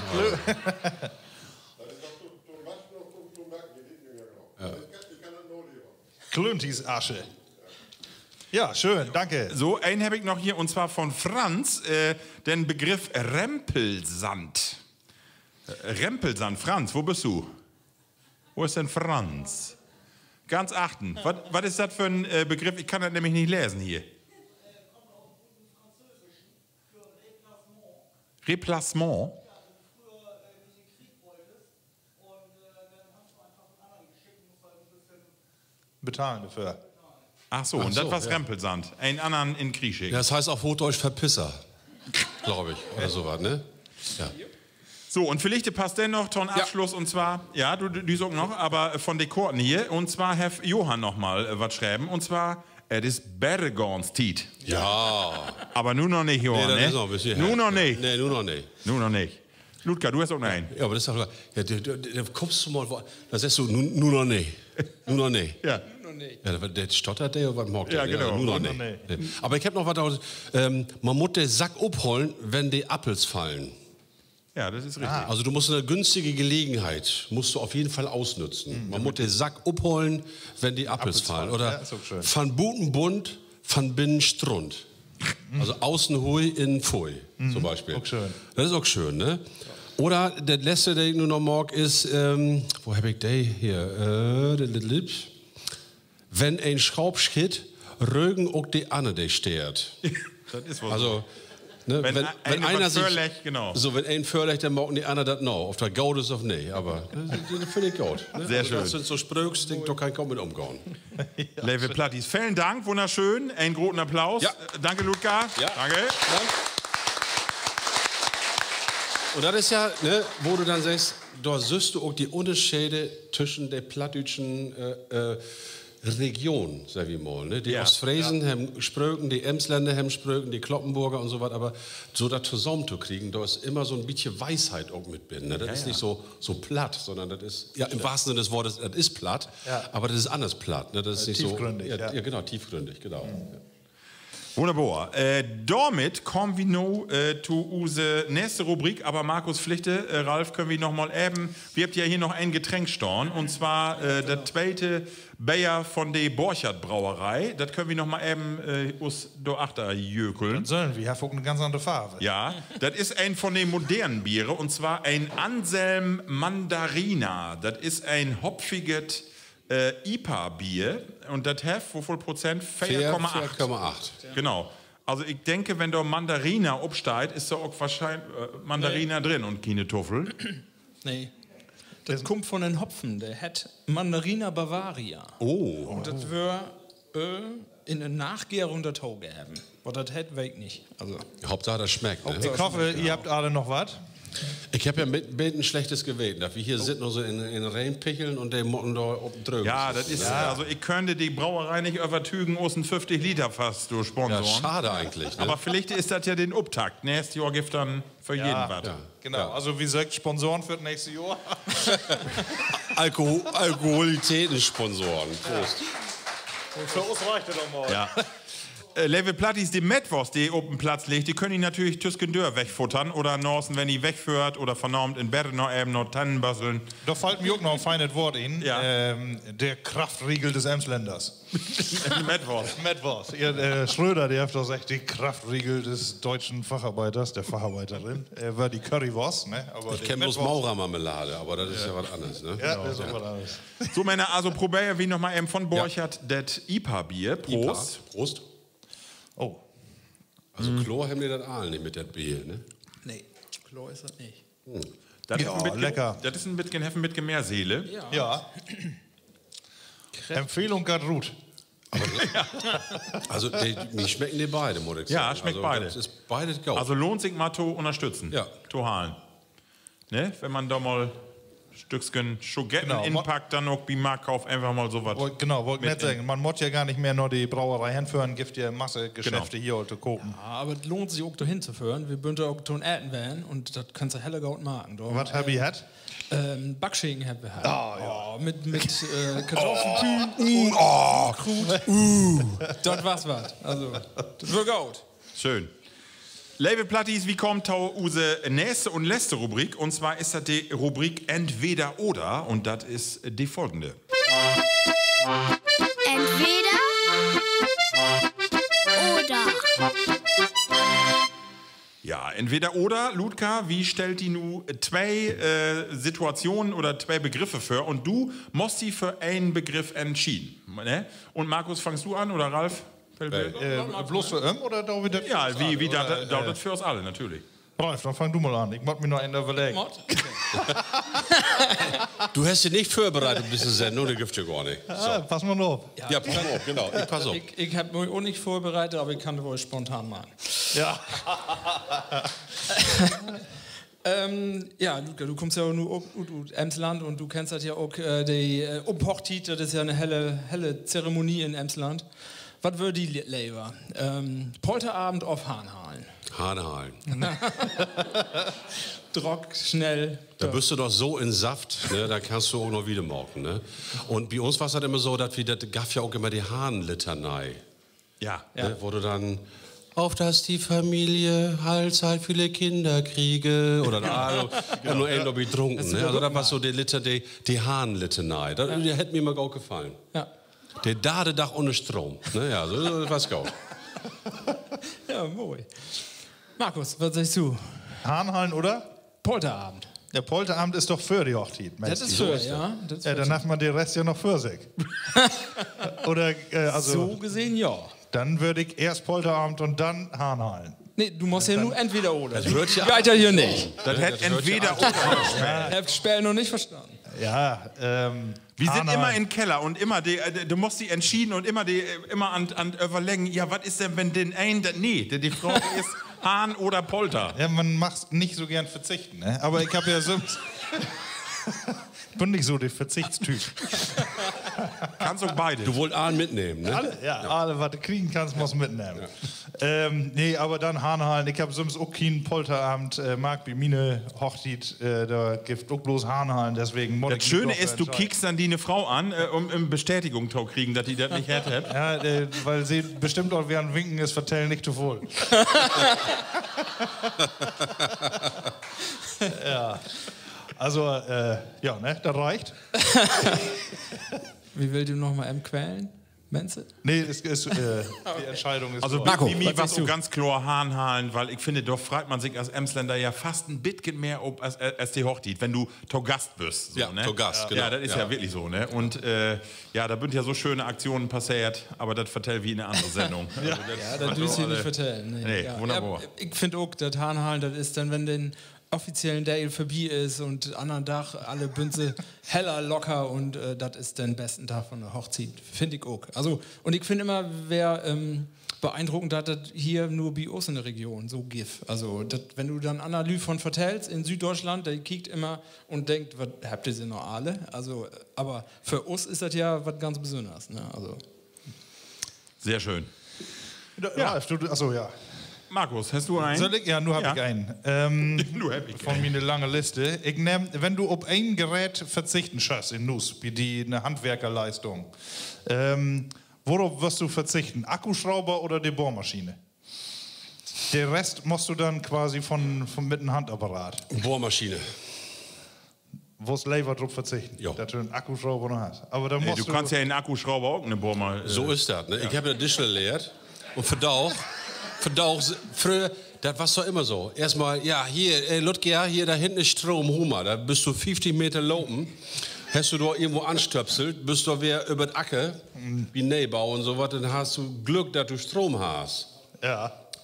Kluntisasche. Ja, schöön, danke. So, een heff ik noch hier, un zwar von Franz, äh, den Begriff Rempelsand. Äh, Rempelsand, Franz, wo büst du? Wo is denn Franz? Ganz achtern. Wat, wat is dat för 'n, äh, Begriff? Ik kann dat nämlich nich lesen hier. Replacement? Betahlen dorför. Ach so, un dat was Rempelsand. Een annern in Krieg schicken. Ja, das heißt auf Hochdeutsch Verpisser, glaub ich, oder so wat, ne? Ja. So, un villicht passt denn noch to'n Afsluss, un zwar, ja, du, du, du ok noch, aver von de Korten hier, un zwar hett Johann noch mal, äh, wat schreven, un zwar, et is Bettergoornstiet. Ja. Aver nu noch nich, Johann, ne? Nu noch nich. Nee, nu noch nich. Nu noch nich. Ludger, du hest ok noch een. Ja, aver dat is doch, ja, du, du, du kummst so mal wo, denn seggst du, nu, nu noch nich. Nu noch nich. Ja, de, de stottert, de, wat maakt de? Ja, genau. Nu noch nich. Aver ik heff noch wat, ähm, man mutt de Sack ophollen, wenn de Appels fallen. Ja, dat is richtig. Also du musst 'ne günstige Gelegenheit, musst du auf jeden Fall ausnutzen. Man mutt de Sack ophollen, wenn de Appels fallen. Oder van buten bunt, van binnen strunz. Also außen hui, innen fui, to'n Bispeel. Dat is ok schöön, ne? Oder dat letzte, de ik nu noch mag, is, ähm, wo heff ik de hier? Äh, de, de, de, wenn een Schaap schitt, rögen ok de annern de Steert. Also, ne, wenn, wenn een vörleggt, denn maken de annern dat na, of dat goot is of nich. Aver, ne, dat finn ik goot, ne? Also dat sünd so Spröök, dor kann ik goot mit ümgahn. Leve Platties, velen Dank, wunnerschöön, en groten Applaus. Danke, Ludger. Danke. Un dat is ja, ne, wo du denn seggst, Dor sühst du ok de Ünnerscheden twüschen de plattdüütschen, äh, äh, Regionen, segg wi mal, ne? De Oostfresen hebben Spröken, de Emsländer hebben Spröken, de Cloppenborger un so wat, aver so dat tosamen to kriegen, dor is immer so 'n bietje Weisheit ok mit binnen, ne? Dat is nich so, so platt, sonnern dat is, ja, im wahrsten Sinne des Wortes, dat is platt, aver dat is anners platt, ne? Dat is nich so, ja, genau, tiefgründig, genau. Wunnerbor. Äh, dormit kaamt wi nu, äh, to use nächste Rubrik, aver Markus, villicht, äh, Ralf, köönt wi noch mal even, wi hebbt ja hier noch een Getränk stahn, un zwar, äh, dat tweete Beer von de Borchardt Brauerei. Dat köönt wi noch mal even, äh, us dor achter jökeln. Dat süllen wi, hett ok 'ne ganz annere Farv. Ja, dat is een von de modernen Beere, un zwar een Anselm Mandarina. Dat is een hopfiget äh, I P A-Beer. Un dat hett, wo völ Prozent? Veer Komma acht. Genau. Also, ik denk, wenn dor Mandarina op steiht, is dor ok wahrscheinlich, äh, Mandarina drin un kene Tuffel. Nee. Dat kummt von den Hopfen, de hett Mandarina Bavaria. Oh. Un dat wöör, äh, in de Nachgärung dorto geven. Wat dat hett, weet ik nich. Also, Hauptsache, dat smeckt, ne? Ik hoff, ji hebbt alle noch wat. Ik heff ja 'n beten slechtes Geweten, dat wi hier sitten un so in, in Regen picheln un de mutten dor op Dröög. Ja, dat is, also, ik köön de Brauerei nich övertügen, us en föfftig Liter Fass to sponsoren. Schade eigentlich, ne? Aver villicht is dat ja den Optakt. Nächst Johr gifft denn för jeden wat. Genau, also wi söökt Sponsoren för't nächste Johr. Alkoholitätensponsoren. Prost. Un för us reckt dat doch mal. Äh, leve Platties, de Mettwors, de op den Platz liggt, de köönt ji natürlich tüskendör wegfuttern oder nasen, wenn ji wegföhrt oder vanavend in Bett noch even noch Tännen bösseln. Dor fallt mi ok noch en feinet Woort in. De Kraftriegel des Emsländers. Mettwors. Mettwors. Schröder, de hett doch seggt, de Kraftriegel des deutschen Facharbeiters, der Facharbeiterin, wöör de Currywors, ne? Ik kenn bloots Maurermarmelade, aver dat is ja wat anners, ne? So, Männer, also probeer wi noch mal even von Borchardt dat I P A-Beer. Prost. Prost. Also, kloor hebbt de dat all nich mit dat Beer, ne? Nee, kloor is dat nich. Dat is en beten, heff en beten mehr Seele. Empfehlung gaht rut. Also, mi smeckt de beide, mutt ik seggen. Ja, smeckt beide. Is beides goot. Also, lohnt sik mal to ünnerstütten, to halen. Ne? Wenn man dor mal Stücksken Schogetten inpackt, denn ok bi'n Marktkauf eenfach mal so wat. Genau, wollt ik nett seggen. Man mutt ja gor nich mehr na de Brauerei henföhren, gifft ja Masse Geschäfte hier to kopen. Aver dat lohnt sik ok, dor hen to föhren. Wi bünt dor ok to'n Eten ween un dat kannst du heel goot maken, dor. Wat hebbt ji hatt? Backschinken hebbt wi hatt. Mit, mit Kartoffelpü. Kruut. Dat was wat. Also, dat weer goot. Schöön. Leve Platties, wi kaamt to use nächste un letzte Rubrik. Un zwar is dat de Rubrik Entweder oder. Un dat is de folgende. Entweder oder. Ja, entweder oder, Ludger, wi stellt di nu twee Situationen oder twee Begriffe vör un du musst di för een Begriff entschieden, ne? Un Markus, fangst du an oder Ralf? Bloots för em oder dor wi dat för us alle, natürlich. Ralf, denn fang du mal an. Ik mutt mi noch een överleggen. Du hest di nich vörbereit op disse Sendung, dat gifft ja gor nich. Pass mal op. Ja, pass mal op, genau. Ik pass op. Ik heff mi ok nich vörbereit, aver ik kann dat woll spontan maken. Ja, Ludger, du kummst ja nu ok ut, ut Emsland un du kennst dat ja ok, de Ophochtiet, dat is ja 'ne helle, helle Zeremonie in Emsland. Wat wöör di lever? Polteravend of Hahnhalen? Hahnhalen. Drock, snell. Dor büst du doch so in Saft, ne? Dor kannst du ok noch wieder maken, ne? Un bi uns was dat immer so, dat wi, dat gaff ja ok immer de Hahnlitanei. Wo du denn, auf dass die Familie allzeit viele Kinder kriege, oder, also, nu een dorbi drunken, ne? Also, dat was so de Lita-, de, de Hahnlitanei. Dat, de hett mi immer goot gefallen. De darde Dag ohne Stroom, ne? Ja, so, dat was goot. Ja, moi. Markus, wat seggst du? Hahnhalen oder Polteravend? De Polteravend is doch vör de Hochtiet, meenst du? Dat is vör, ja. Denn hett man de Rest ja noch vör sik. Oder, also, so gesehn, ja. Denn wöör ik eerst Polteravend un denn Hahnhalen. Nee, du musst ja nu entweder oder. Dat geiht ja hier nich. Dat hett entweder oder. Hebbt Speel noch nich verstahn. Ja, wi sünd immer in Keller un immer de, du musst di entschieden un immer de, immer an, an överleggen, ja, wat is denn, wenn denn een, dat, nee, de, de Fraag is Hahn oder Polter. Ja, man mag nich so geern verzichten, ne? Aver ik heff ja sülvst Ik bün nich so de Verzichtstyp. Kannst ok beides. Du wullt all mitnehmen, ne? Alle, ja, alle, wat du kriegen kannst, musst mitnehmen. Nee, aver denn Hahnhalen. Ik heff sülvst ok kien Polterabend maakt bi miene Hochtiet. Dor gifft ok blots Hahnhalen, deswegen mutt ik mi dorför entscheiden. Dat Schöne is, du kiekst denn diene Fro an, üm, üm Bestätigung to kriegen, dat de dat nich hatt hebbt. Ja, wiel se bestimmt ok weer an Winken is: Vertell nich to veel. Ja. Also, ja, ne, dat reckt. Wi wüllt di noch mal even quälen, meenst du? Nee, is, is, de Entscheidung is Also, kloor. Bi mi was ok ganz kloor Hahnhalen, wiel ik finn, dor freit man sik as Emsländer ja fast en beten mehr op as, as de Hochtiet, wenn du to Gast büst, so, ne? Ja, to Gast, genau. Ja, dat is ja wirklich so, ne? Un, ja, dor bünt ja so schöne Aktionen passeert, aver dat vertell wi in 'ne annere Sendung. Ja, dat dröffst du nich vertellen, nee. Nee, wunnerbor. Ik finn ok, dat Hahnhalen, dat is denn, wenn den offiziellen Deel vörbi is un annern Dag, alle bünt se heller, locker un dat is den besten Dag von de Hochtiet, finn ik ok. Also, un ik finn immer weer beeindruckend, dat dat hier nur bi us in de Region so gifft. Also, dat, wenn du denn anner Lüüd von vertellst in Süddeutschland, de kiekt immer un denkt: Wat, hebbt de se noch alle? Also, aver för us is dat ja wat ganz Besünners, ne? Also. Sehr schön. Ralf, du, ach so, ja. Markus, hest du een? Sall ik? Ja, nu heff ik een. Von miene lange Liste. Ik nehm, wenn du op een Gerät verzichten schöllst in Huus, bi di 'ne Handwerkerleistung, worop würrst du verzichten? Akkuschrauber oder de Bohrmaschine? De Rest musst du denn quasi von, von, mit en Handapparat. Bohrmaschine. Würrst lever dorop verzichten, dat du en Akkuschrauber noch hest. Aver denn musst du kannst ja en Akkuschrauber ok 'ne Bohrma-, So is dat, ne? Ik heff dat Dischler lehrt. Un vandaag, vandaag, fröher, dat was doch immer so. Eerstmal, ja, hier, Ludger, hier, dor hinten is Stroom, hol mal. Dor büst du fieftig Meter lopen, hest du dor irgendwo anstöpselt, büst dor weer över 't Acker, bi Neebau un so wat, denn hest du Glück, dat du Stroom hest.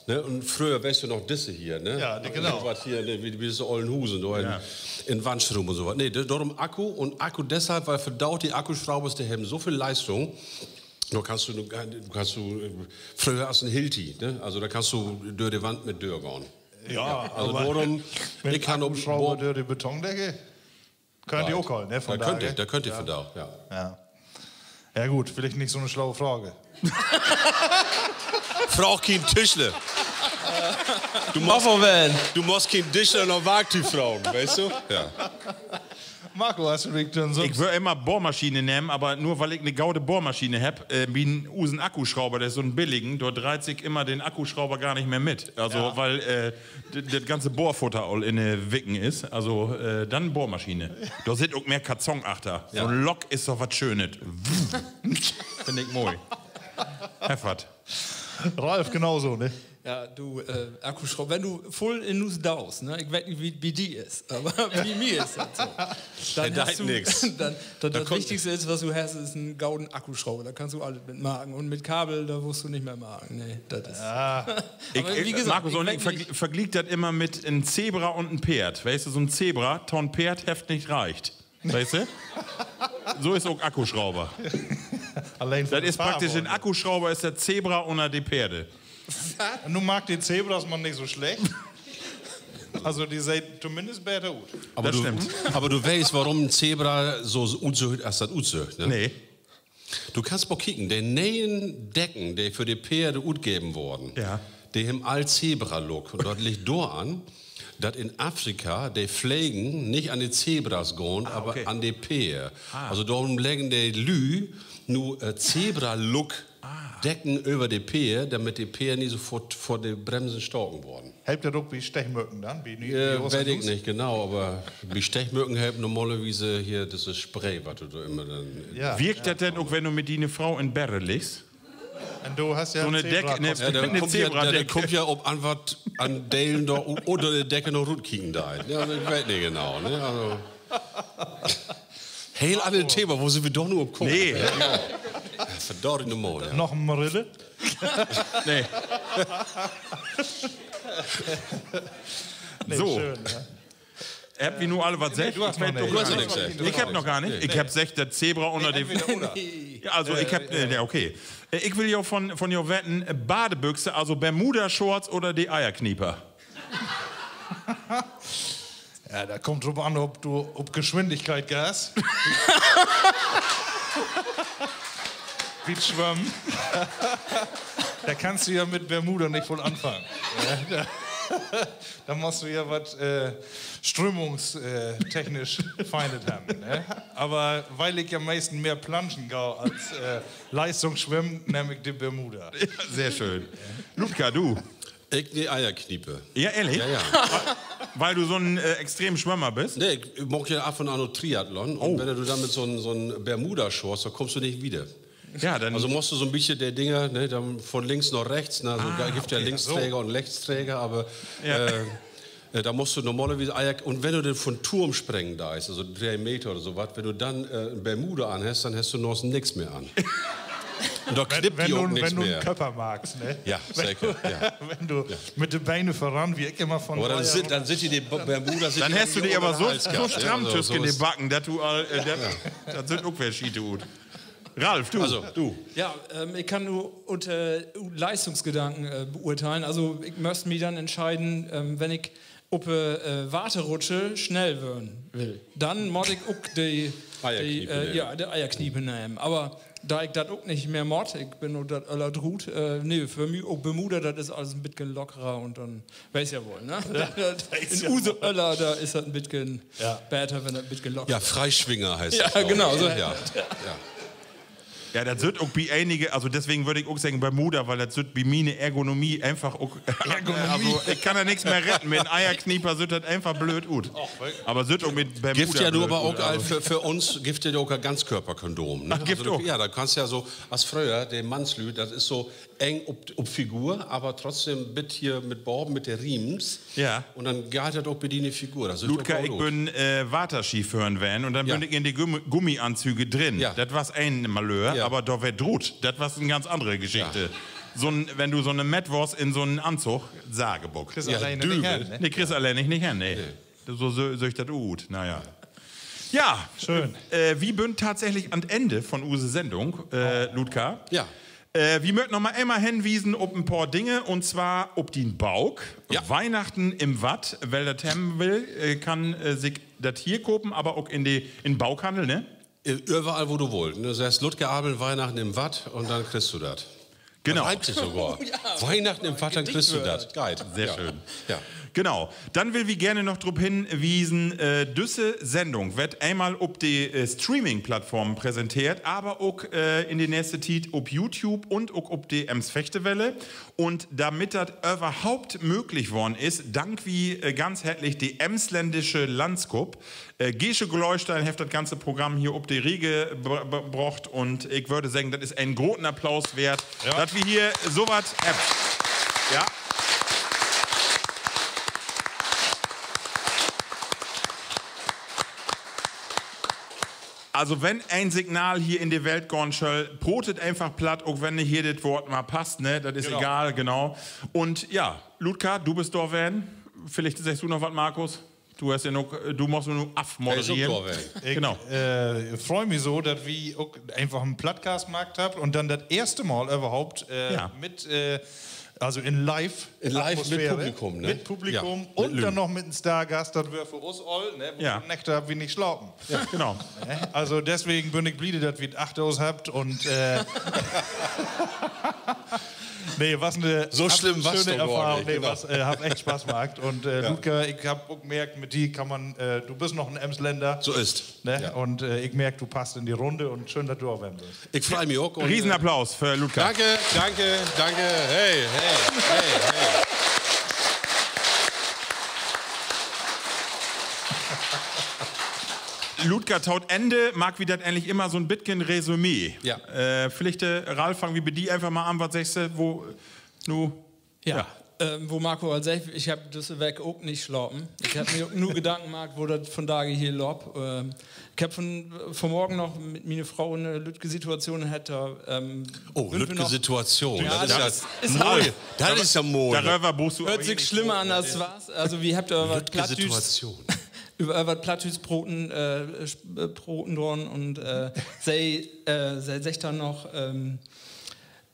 Ne, un fröher weest du noch disse hier, ne? So wat hier, ne, wie, wie disse ollen Husen dor in, in Wandström un so wat. Nee, dorum Akku un Akku deshalb, wiel vandaag de Akkuschraubers, de hebben so veel Leistung. Dor kannst du, du kannst, du, fröher as en Hilti, ne? Also, dor kannst du dör de Wand mit dörgahn. Also, dorum, ik kann op Akkuschrauber dör de Betondecke? Köönt de ok holen, ne, vundaag? Dat köönt de vundaag, ja. Ja, goot, villicht nich so 'ne slaue Fraag. Fraag kien Tischler. Du musst kien Dischler na Warktüüg fragen, weetst du? Marco, hest du, ik wöör immer Bohrmaschine nehmen, aver nur wiel ik 'ne gode Bohrmaschine hebb. Mien, usen Akkuschrauber, de is so 'n billigen, dor dreiht sik immer den Akkuschrauber gor nich mehr mit. Also, wiel dat ganze Bohrfutter all in de Wicken is. Also, denn Bohrmaschine. Dor sitt ok mehr Karton achter. So 'n Lock is doch wat Schönet. Finn ik moi. Heff wat. Ralf, genau so, ne? Ja, du, Akkuschrauber, wenn du vull in Huus daust, ne? Ik weet nich, wie 't bi di is, aver bi mi is dat so. Denn hest du, dat, dat Wichtigste is, wat du hest, is en goden Akkuschrauber. Dor kannst du allens mit maken. Un mit Kabel, dor wullt du nich mehr maken. Nee, dat is, Markus, un ik vergliek dat immer mit en Zebra un en Peerd. Weetst du, so 'n Zebra to 'n Peerd hefft nich reckt. Weetst du? So is ok Akkuschrauber. Dat is praktisch, en Akkuschrauber is dat Zebra ünner de Peerde. Nu maakt de Zebras man nich so slecht. Also, de seht tominnst beter ut. Aver du weetst, worüm en Zebra so utsüht, as dat utsüht, ne? Du kannst mal kieken, de ne'en Decken, de för de Peerde utgeven worrn, de hebben all Zebra-Look. Un dat liggt doran, dat in Afrika de Flegen nich an de Zebras gahn, aver an de Peer. Also dorum leggen de Lüüd nu Zebra-Look-Decken över de Peer, damit de Peer nich so vör de Bremsen staken worrn. Helpt dat ok bi Stechmücken denn? Weet ik nich genau, aver bi Stechmücken helpt normalerwies hier düsse Spray, wat du dor immer denn. Wirkt dat denn ok, wenn du mit diene Fro in Bedde liggst? So 'ne Deck, 'ne Zebra-Deck. Kummt ja op an, wat an Delen dor ünner de Decke noch rutkieken deit, ne? Also, ik weet nich genau, ne? Also, heel anner Thema, wo sünd wi doch nu op kamen? Verdammt nochmal, ja. Noch en Marille? Nee. So. Hebbt wi nu all wat seggt? Ik heff noch gor nich. Ik heff seggt, dat Zebra ünner de, also, ik heff, nee, okay. Ik will jo von, von jo weten, Badebüx, also Bermuda-Shorts oder de Eierknieper? Ja, dat kummt drop an, of du op Geschwindigkeit geihst. Bi't Swemmen. Dor kannst du ja mit Bermuda nich veel anfangen. Dor musst du ja wat, äh, strömungs-, äh, technisch Feinet hebben, ne? Aver wiel ik ja meistens mehr planschen gah as, äh, Leistung swemmen, nehm ik de Bermuda. Sehr schön. Ludger, du? Ik de Eierkniepe. Ja, ehrlich? Ja, ja. Wiel du so'n, äh, extrem Swemmer büst? Nee, ik maak ja af un an ok Triathlon. Un wenn du denn mit so'n, so'n Bermuda-Shorts, denn kummst du nich wieder. Also musst du so'n beten de Dinger, ne, denn von links na rechts, ne, so, gifft ja Linksträger un Lechtsträger, aver, äh, äh, denn musst du normalerwies, ah ja, un wenn du denn von Turm springen deist, also dree Meter oder so wat, wenn du denn, äh, en Bermuda an hest, denn hest du naast nix mehr an. Un dor knippt di ok nix mehr. Wenn du en Körper magst, ne? Ja, seker, ja. Wenn du mit de Been vöran, wie ik immer von... Aver denn sitt, denn sitt di de Be-, Bermuda, sitt di aver so stramm twüschen de Backen, dat du al, äh, dat, dat süht ok weer schiete ut. Ralf, du. Also, du. Ja, ähm, ik kann nu ut, äh, ut Leistungsgedanken, äh, beurteilen. Also, ik müsst mi denn entscheiden, ähm, wenn ik op, äh, äh, Water rutsche, snell weern will, denn mutt ik ok de, de, äh, ja, de Eierkniepe nehmen. Aver dor ik dat ok nich mehr mutt, ik bün ok dat Öller drut, äh, nee, för mi ok Bermuda, dat is allens en beten lockerer un denn, weetst ja woll, ne? In use Öller, dor is dat en beten beter, wenn dat en beten lockerer is. Ja, Freischwinger heet dat, glaub ik, genau, so. Ja, dat süht ok bi enige, also deswegen wöör ik ok seggen Bermuda, wiel dat süht bi mi in de Ergonomie eenfach ok, also ik kann dor nix mehr retten. Mit en Eierknieper süht dat eenfach blööd ut. Aver süht ok mit Bermuda blööd ut, aver gifft ja nu aver ok al för, för uns gifft dat ja ok Ganzkörperkondom, ne? Gifft dat ok. Ja, dat kannst ja so, as fröher, de Mannslüüd, dat is so eng op, op Figur, aver trotzdem bit hier mit baven, mit de Riems. Ja. Un denn geiht dat ok bi di in de Figur. Ludger, ik bün, äh, Waterski föhren ween un denn bün ik in de Gummi-, Gummianzüge drin. Dat was en Malöör, aver dor weer drut, dat was en ganz annere Geschichte. So'n, wenn du so'n Mett wörst in so'n Antog, Sagebock. Nee, kriggst alleen nich hen, ne? So süht dat ut, na ja. Ja, äh, wi bünt tatsächlich an't Enne von use Sendung, äh, Ludger. Äh, wi mööt noch mal eenmal henwiesen op en poor Dinge, un zwar op dien Book, Weihnachten im Watt. Well dat hebben will, äh, kann, äh, sik dat hier kopen, aver ok in de, in Bookhandel, ne? Äh, överall, wo du wullt, ne? Seggst Ludger Abel, Weihnachten im Watt, un denn kriggst du dat. Genau. Reimt sik sogor. Weihnachten im Watt, denn kriggst du dat. Geiht. Sehr schön. Genau. Denn will wi geern noch dorop henwiesen, äh, düsse Sendung weert eenmal op de, äh, Streaming-Plattformen präsenteert, aver ok, äh, in de nächste Tiet op YouTube un ok op de Ems Fechtewelle. Un dormit dat överhaupt mööglich worrn is, dankt wi, äh, ganz hartlich de Emsländische Landskupp. Äh, Gesche Gleustein hett dat ganze Programm hier op de Riege br-, br-, brocht un ik wöör seggen, dat is en groten Applaus weert, dat wi hier so wat hebbt. Ja. Also, wenn en Signal hier in de Welt gahn schöll, protet eenfach Platt, ok wenn hier dat Woort mal passt, ne? Dat is egal, genau. Un ja, Ludger, du büst dor ween. Villicht seggst du noch wat, Markus? Du hest ja nu, du musst nu afmodereren. Genau. Äh, frei mi so, dat wi ok eenfach en Plattcast maakt hebbt un denn dat eerste Mal överhaupt, äh, mit, äh, also in Live-Atmosphäre, mit Publikum, ne? Mit Publikum un denn noch mit en Stargast, dat weer för us all, ne? Wo vele Nächte hebbt wi nich slapen. Genau. Ne? Also deswegen bün ik bliede, dat wi dat achter us hebbt un, äh, nee, was en, so slimm was dat gor nich. Nee, genau. Was, äh, hett echt Spaß maakt. Un, äh, Ludger, ik heff ok markt, mit di kann man, äh, du büst noch en Emsländer. So is 't. Ne? Un, äh, ik mark, du passt in de Runde un schöön, dat du dor ween büst. Ik frei mi ok. Riesenapplaus för Ludger. Danke, danke, danke. Hey, hey, hey, hey. Ludger, to't Enne maakt wi dat egentlich immer so'n beten Resümee. Äh, villicht, äh, Ralf, fang wi bi di eenfach mal an. Wat seggst du, wo, nu? Ja, ähm, wo Marco al seggt, ik heff düsse Week ok nich slapen. Ik heff mi ok nu Gedanken maakt, wo dat vondage hier löppt. Ähm, ik heff von, vonmorgen noch mit miene Fro 'ne lüttke Situation hatt, dor, ähm, oh, lüttke Situation. Ja, dat is ja moi. Dat is ja moi. Höört sik slimmer an, as 't was. Also, wi hebbt över Plattdüütsch, över, över Plattdüütsch proten, äh, proten doon un, äh, se, äh, se seggt denn noch, ähm,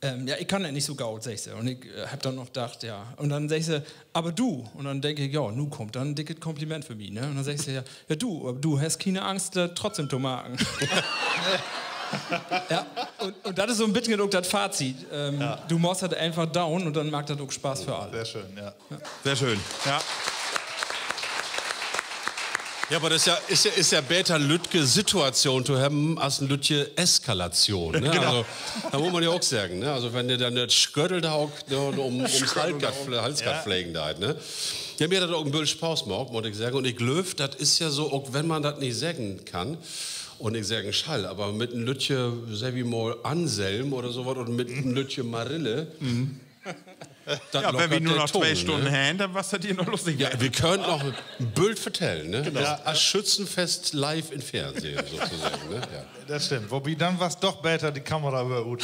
Ähm, ja, ik kann dat nich so goot, seggt se. Un ik, äh, hebb denn noch dacht, ja. Un denn seggt se: Aver du. Un denn denk ik, ja, nu kummt denn en dicket Kompliment för mi, ne? Un denn seggt se: Ja, ja, du, aver du hest kiene Angst, dat trotzdem to maken. Ja, un, un dat is so 'n beten ok dat Fazit. Ähm, du musst dat eenfach doon un denn maakt dat ok Spaß för alle. Sehr schön, ja. Sehr schön. Ja. Ja, aver dat is ja, is ja, is ja beter, lüttje Situatschoon to hebben as en lüttje Eskalatschoon, ne? Also, dat mutt man ja ok seggen, ne? Also, wenn di denn dat Schötteldook, ne, üm, üm't Halsgatt fle-, Halsgatt flegen deit, ne? Ja, mi hett dat ok en Bült Spaaß maakt, mutt ik seggen. Un ik glööv, dat is ja so, ok wenn man dat nich seggen kann un nich seggen schall, aver mit en lüttje, segg wi mal, Anselm oder so wat un mit en lüttje Marille, dat lockert de Tung, ne? Ja, wenn wi nu noch twee Stünnen hebbt, denn was dat hier noch lustig weer. Ja, wi köönt noch en Bült vertellen, ne? Genau. As, as Schützenfest live in't Fernsehen sotoseggen, ne? Ja. Dat stimmt. Wobi, denn was doch beter, de Kamera weer ut.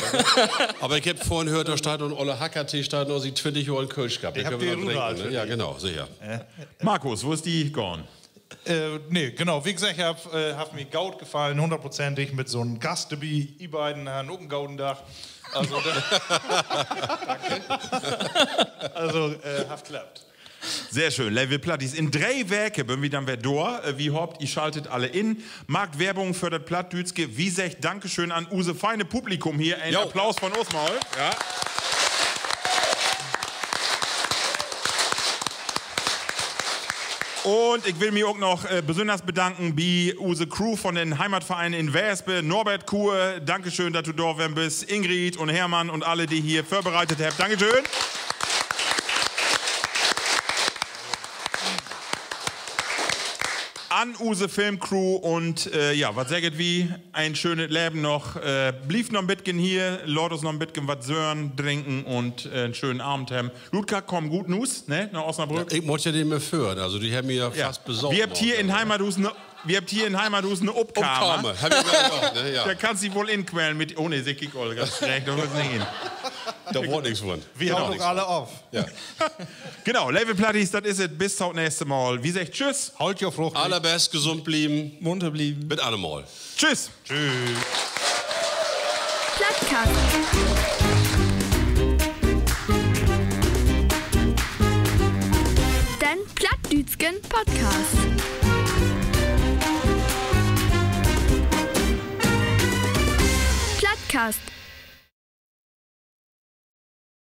Aver ik hebb vörhen höört, dor steiht noch en olle Hacker, de steiht noch siet twintig Johr in't Köhlschapp. De köönt wi noch drinken, ne? Ja, genau, seker. Markus, wo is di gahn? Äh, nee, genau, wie ik seggt heff, äh, hett mi goot gefallen, hunnertprozentig, mit so'n Gast dorbi. Ji beiden harrn ok en goden Dag. Also, also, äh, hett klappt. Sehr schön, leve Platties. In dree Weken bünt wi denn weer dor. Äh, wi hoopt, ji schaltet alle in. Maakt Werbung för dat Plattdüütske. Wi seggt Dankeschön an use fiene Publikum hier. En Applaus von us mal. Ja. Un ik will mi ok noch, äh, besünners bedanken bi use Crew von den Heimatverein in Wespe, Norbert Kuhr, danke schön, dat du dor ween büst, Ingrid un Hermann un alle, de hier vörbereitet hebbt. Dankeschön. An use Filmcrew un, äh, ja, wat seggt wi? En schönet Leven noch. Äh, blievt noch en beten hier, laat us noch en beten wat söen, drinken un, äh, en schönen Avend hebben. Ludger, kumm goot na Huus, ne, na Osnabrück. Ja, ik mutt ja nich mehr föhren, also de hebbt mi ja fast besapen. Wi hebbt hier in Heimathuus en, wi hebbt hier in Heimathuus en Opkamer. Opkamer, heff ik mi dacht, ne, ja. Dor kannst di woll inquellen mit, oh nee, segg ik al ganz slecht, dor wüllt se nich hen. Dor warrt nix von. Wi hoolt ok alle of. Ja. Genau, leve Platties, dat is et. Bit to't nächste Mal. Wi seggt Tschüss. Hoolt jo fruchtig. Allerbest, gesund blieven. Munter blieven. Bit annermal. Tschüss. Tschüss. Plattcast. Den plattdüütsken Podcast. Plattcast.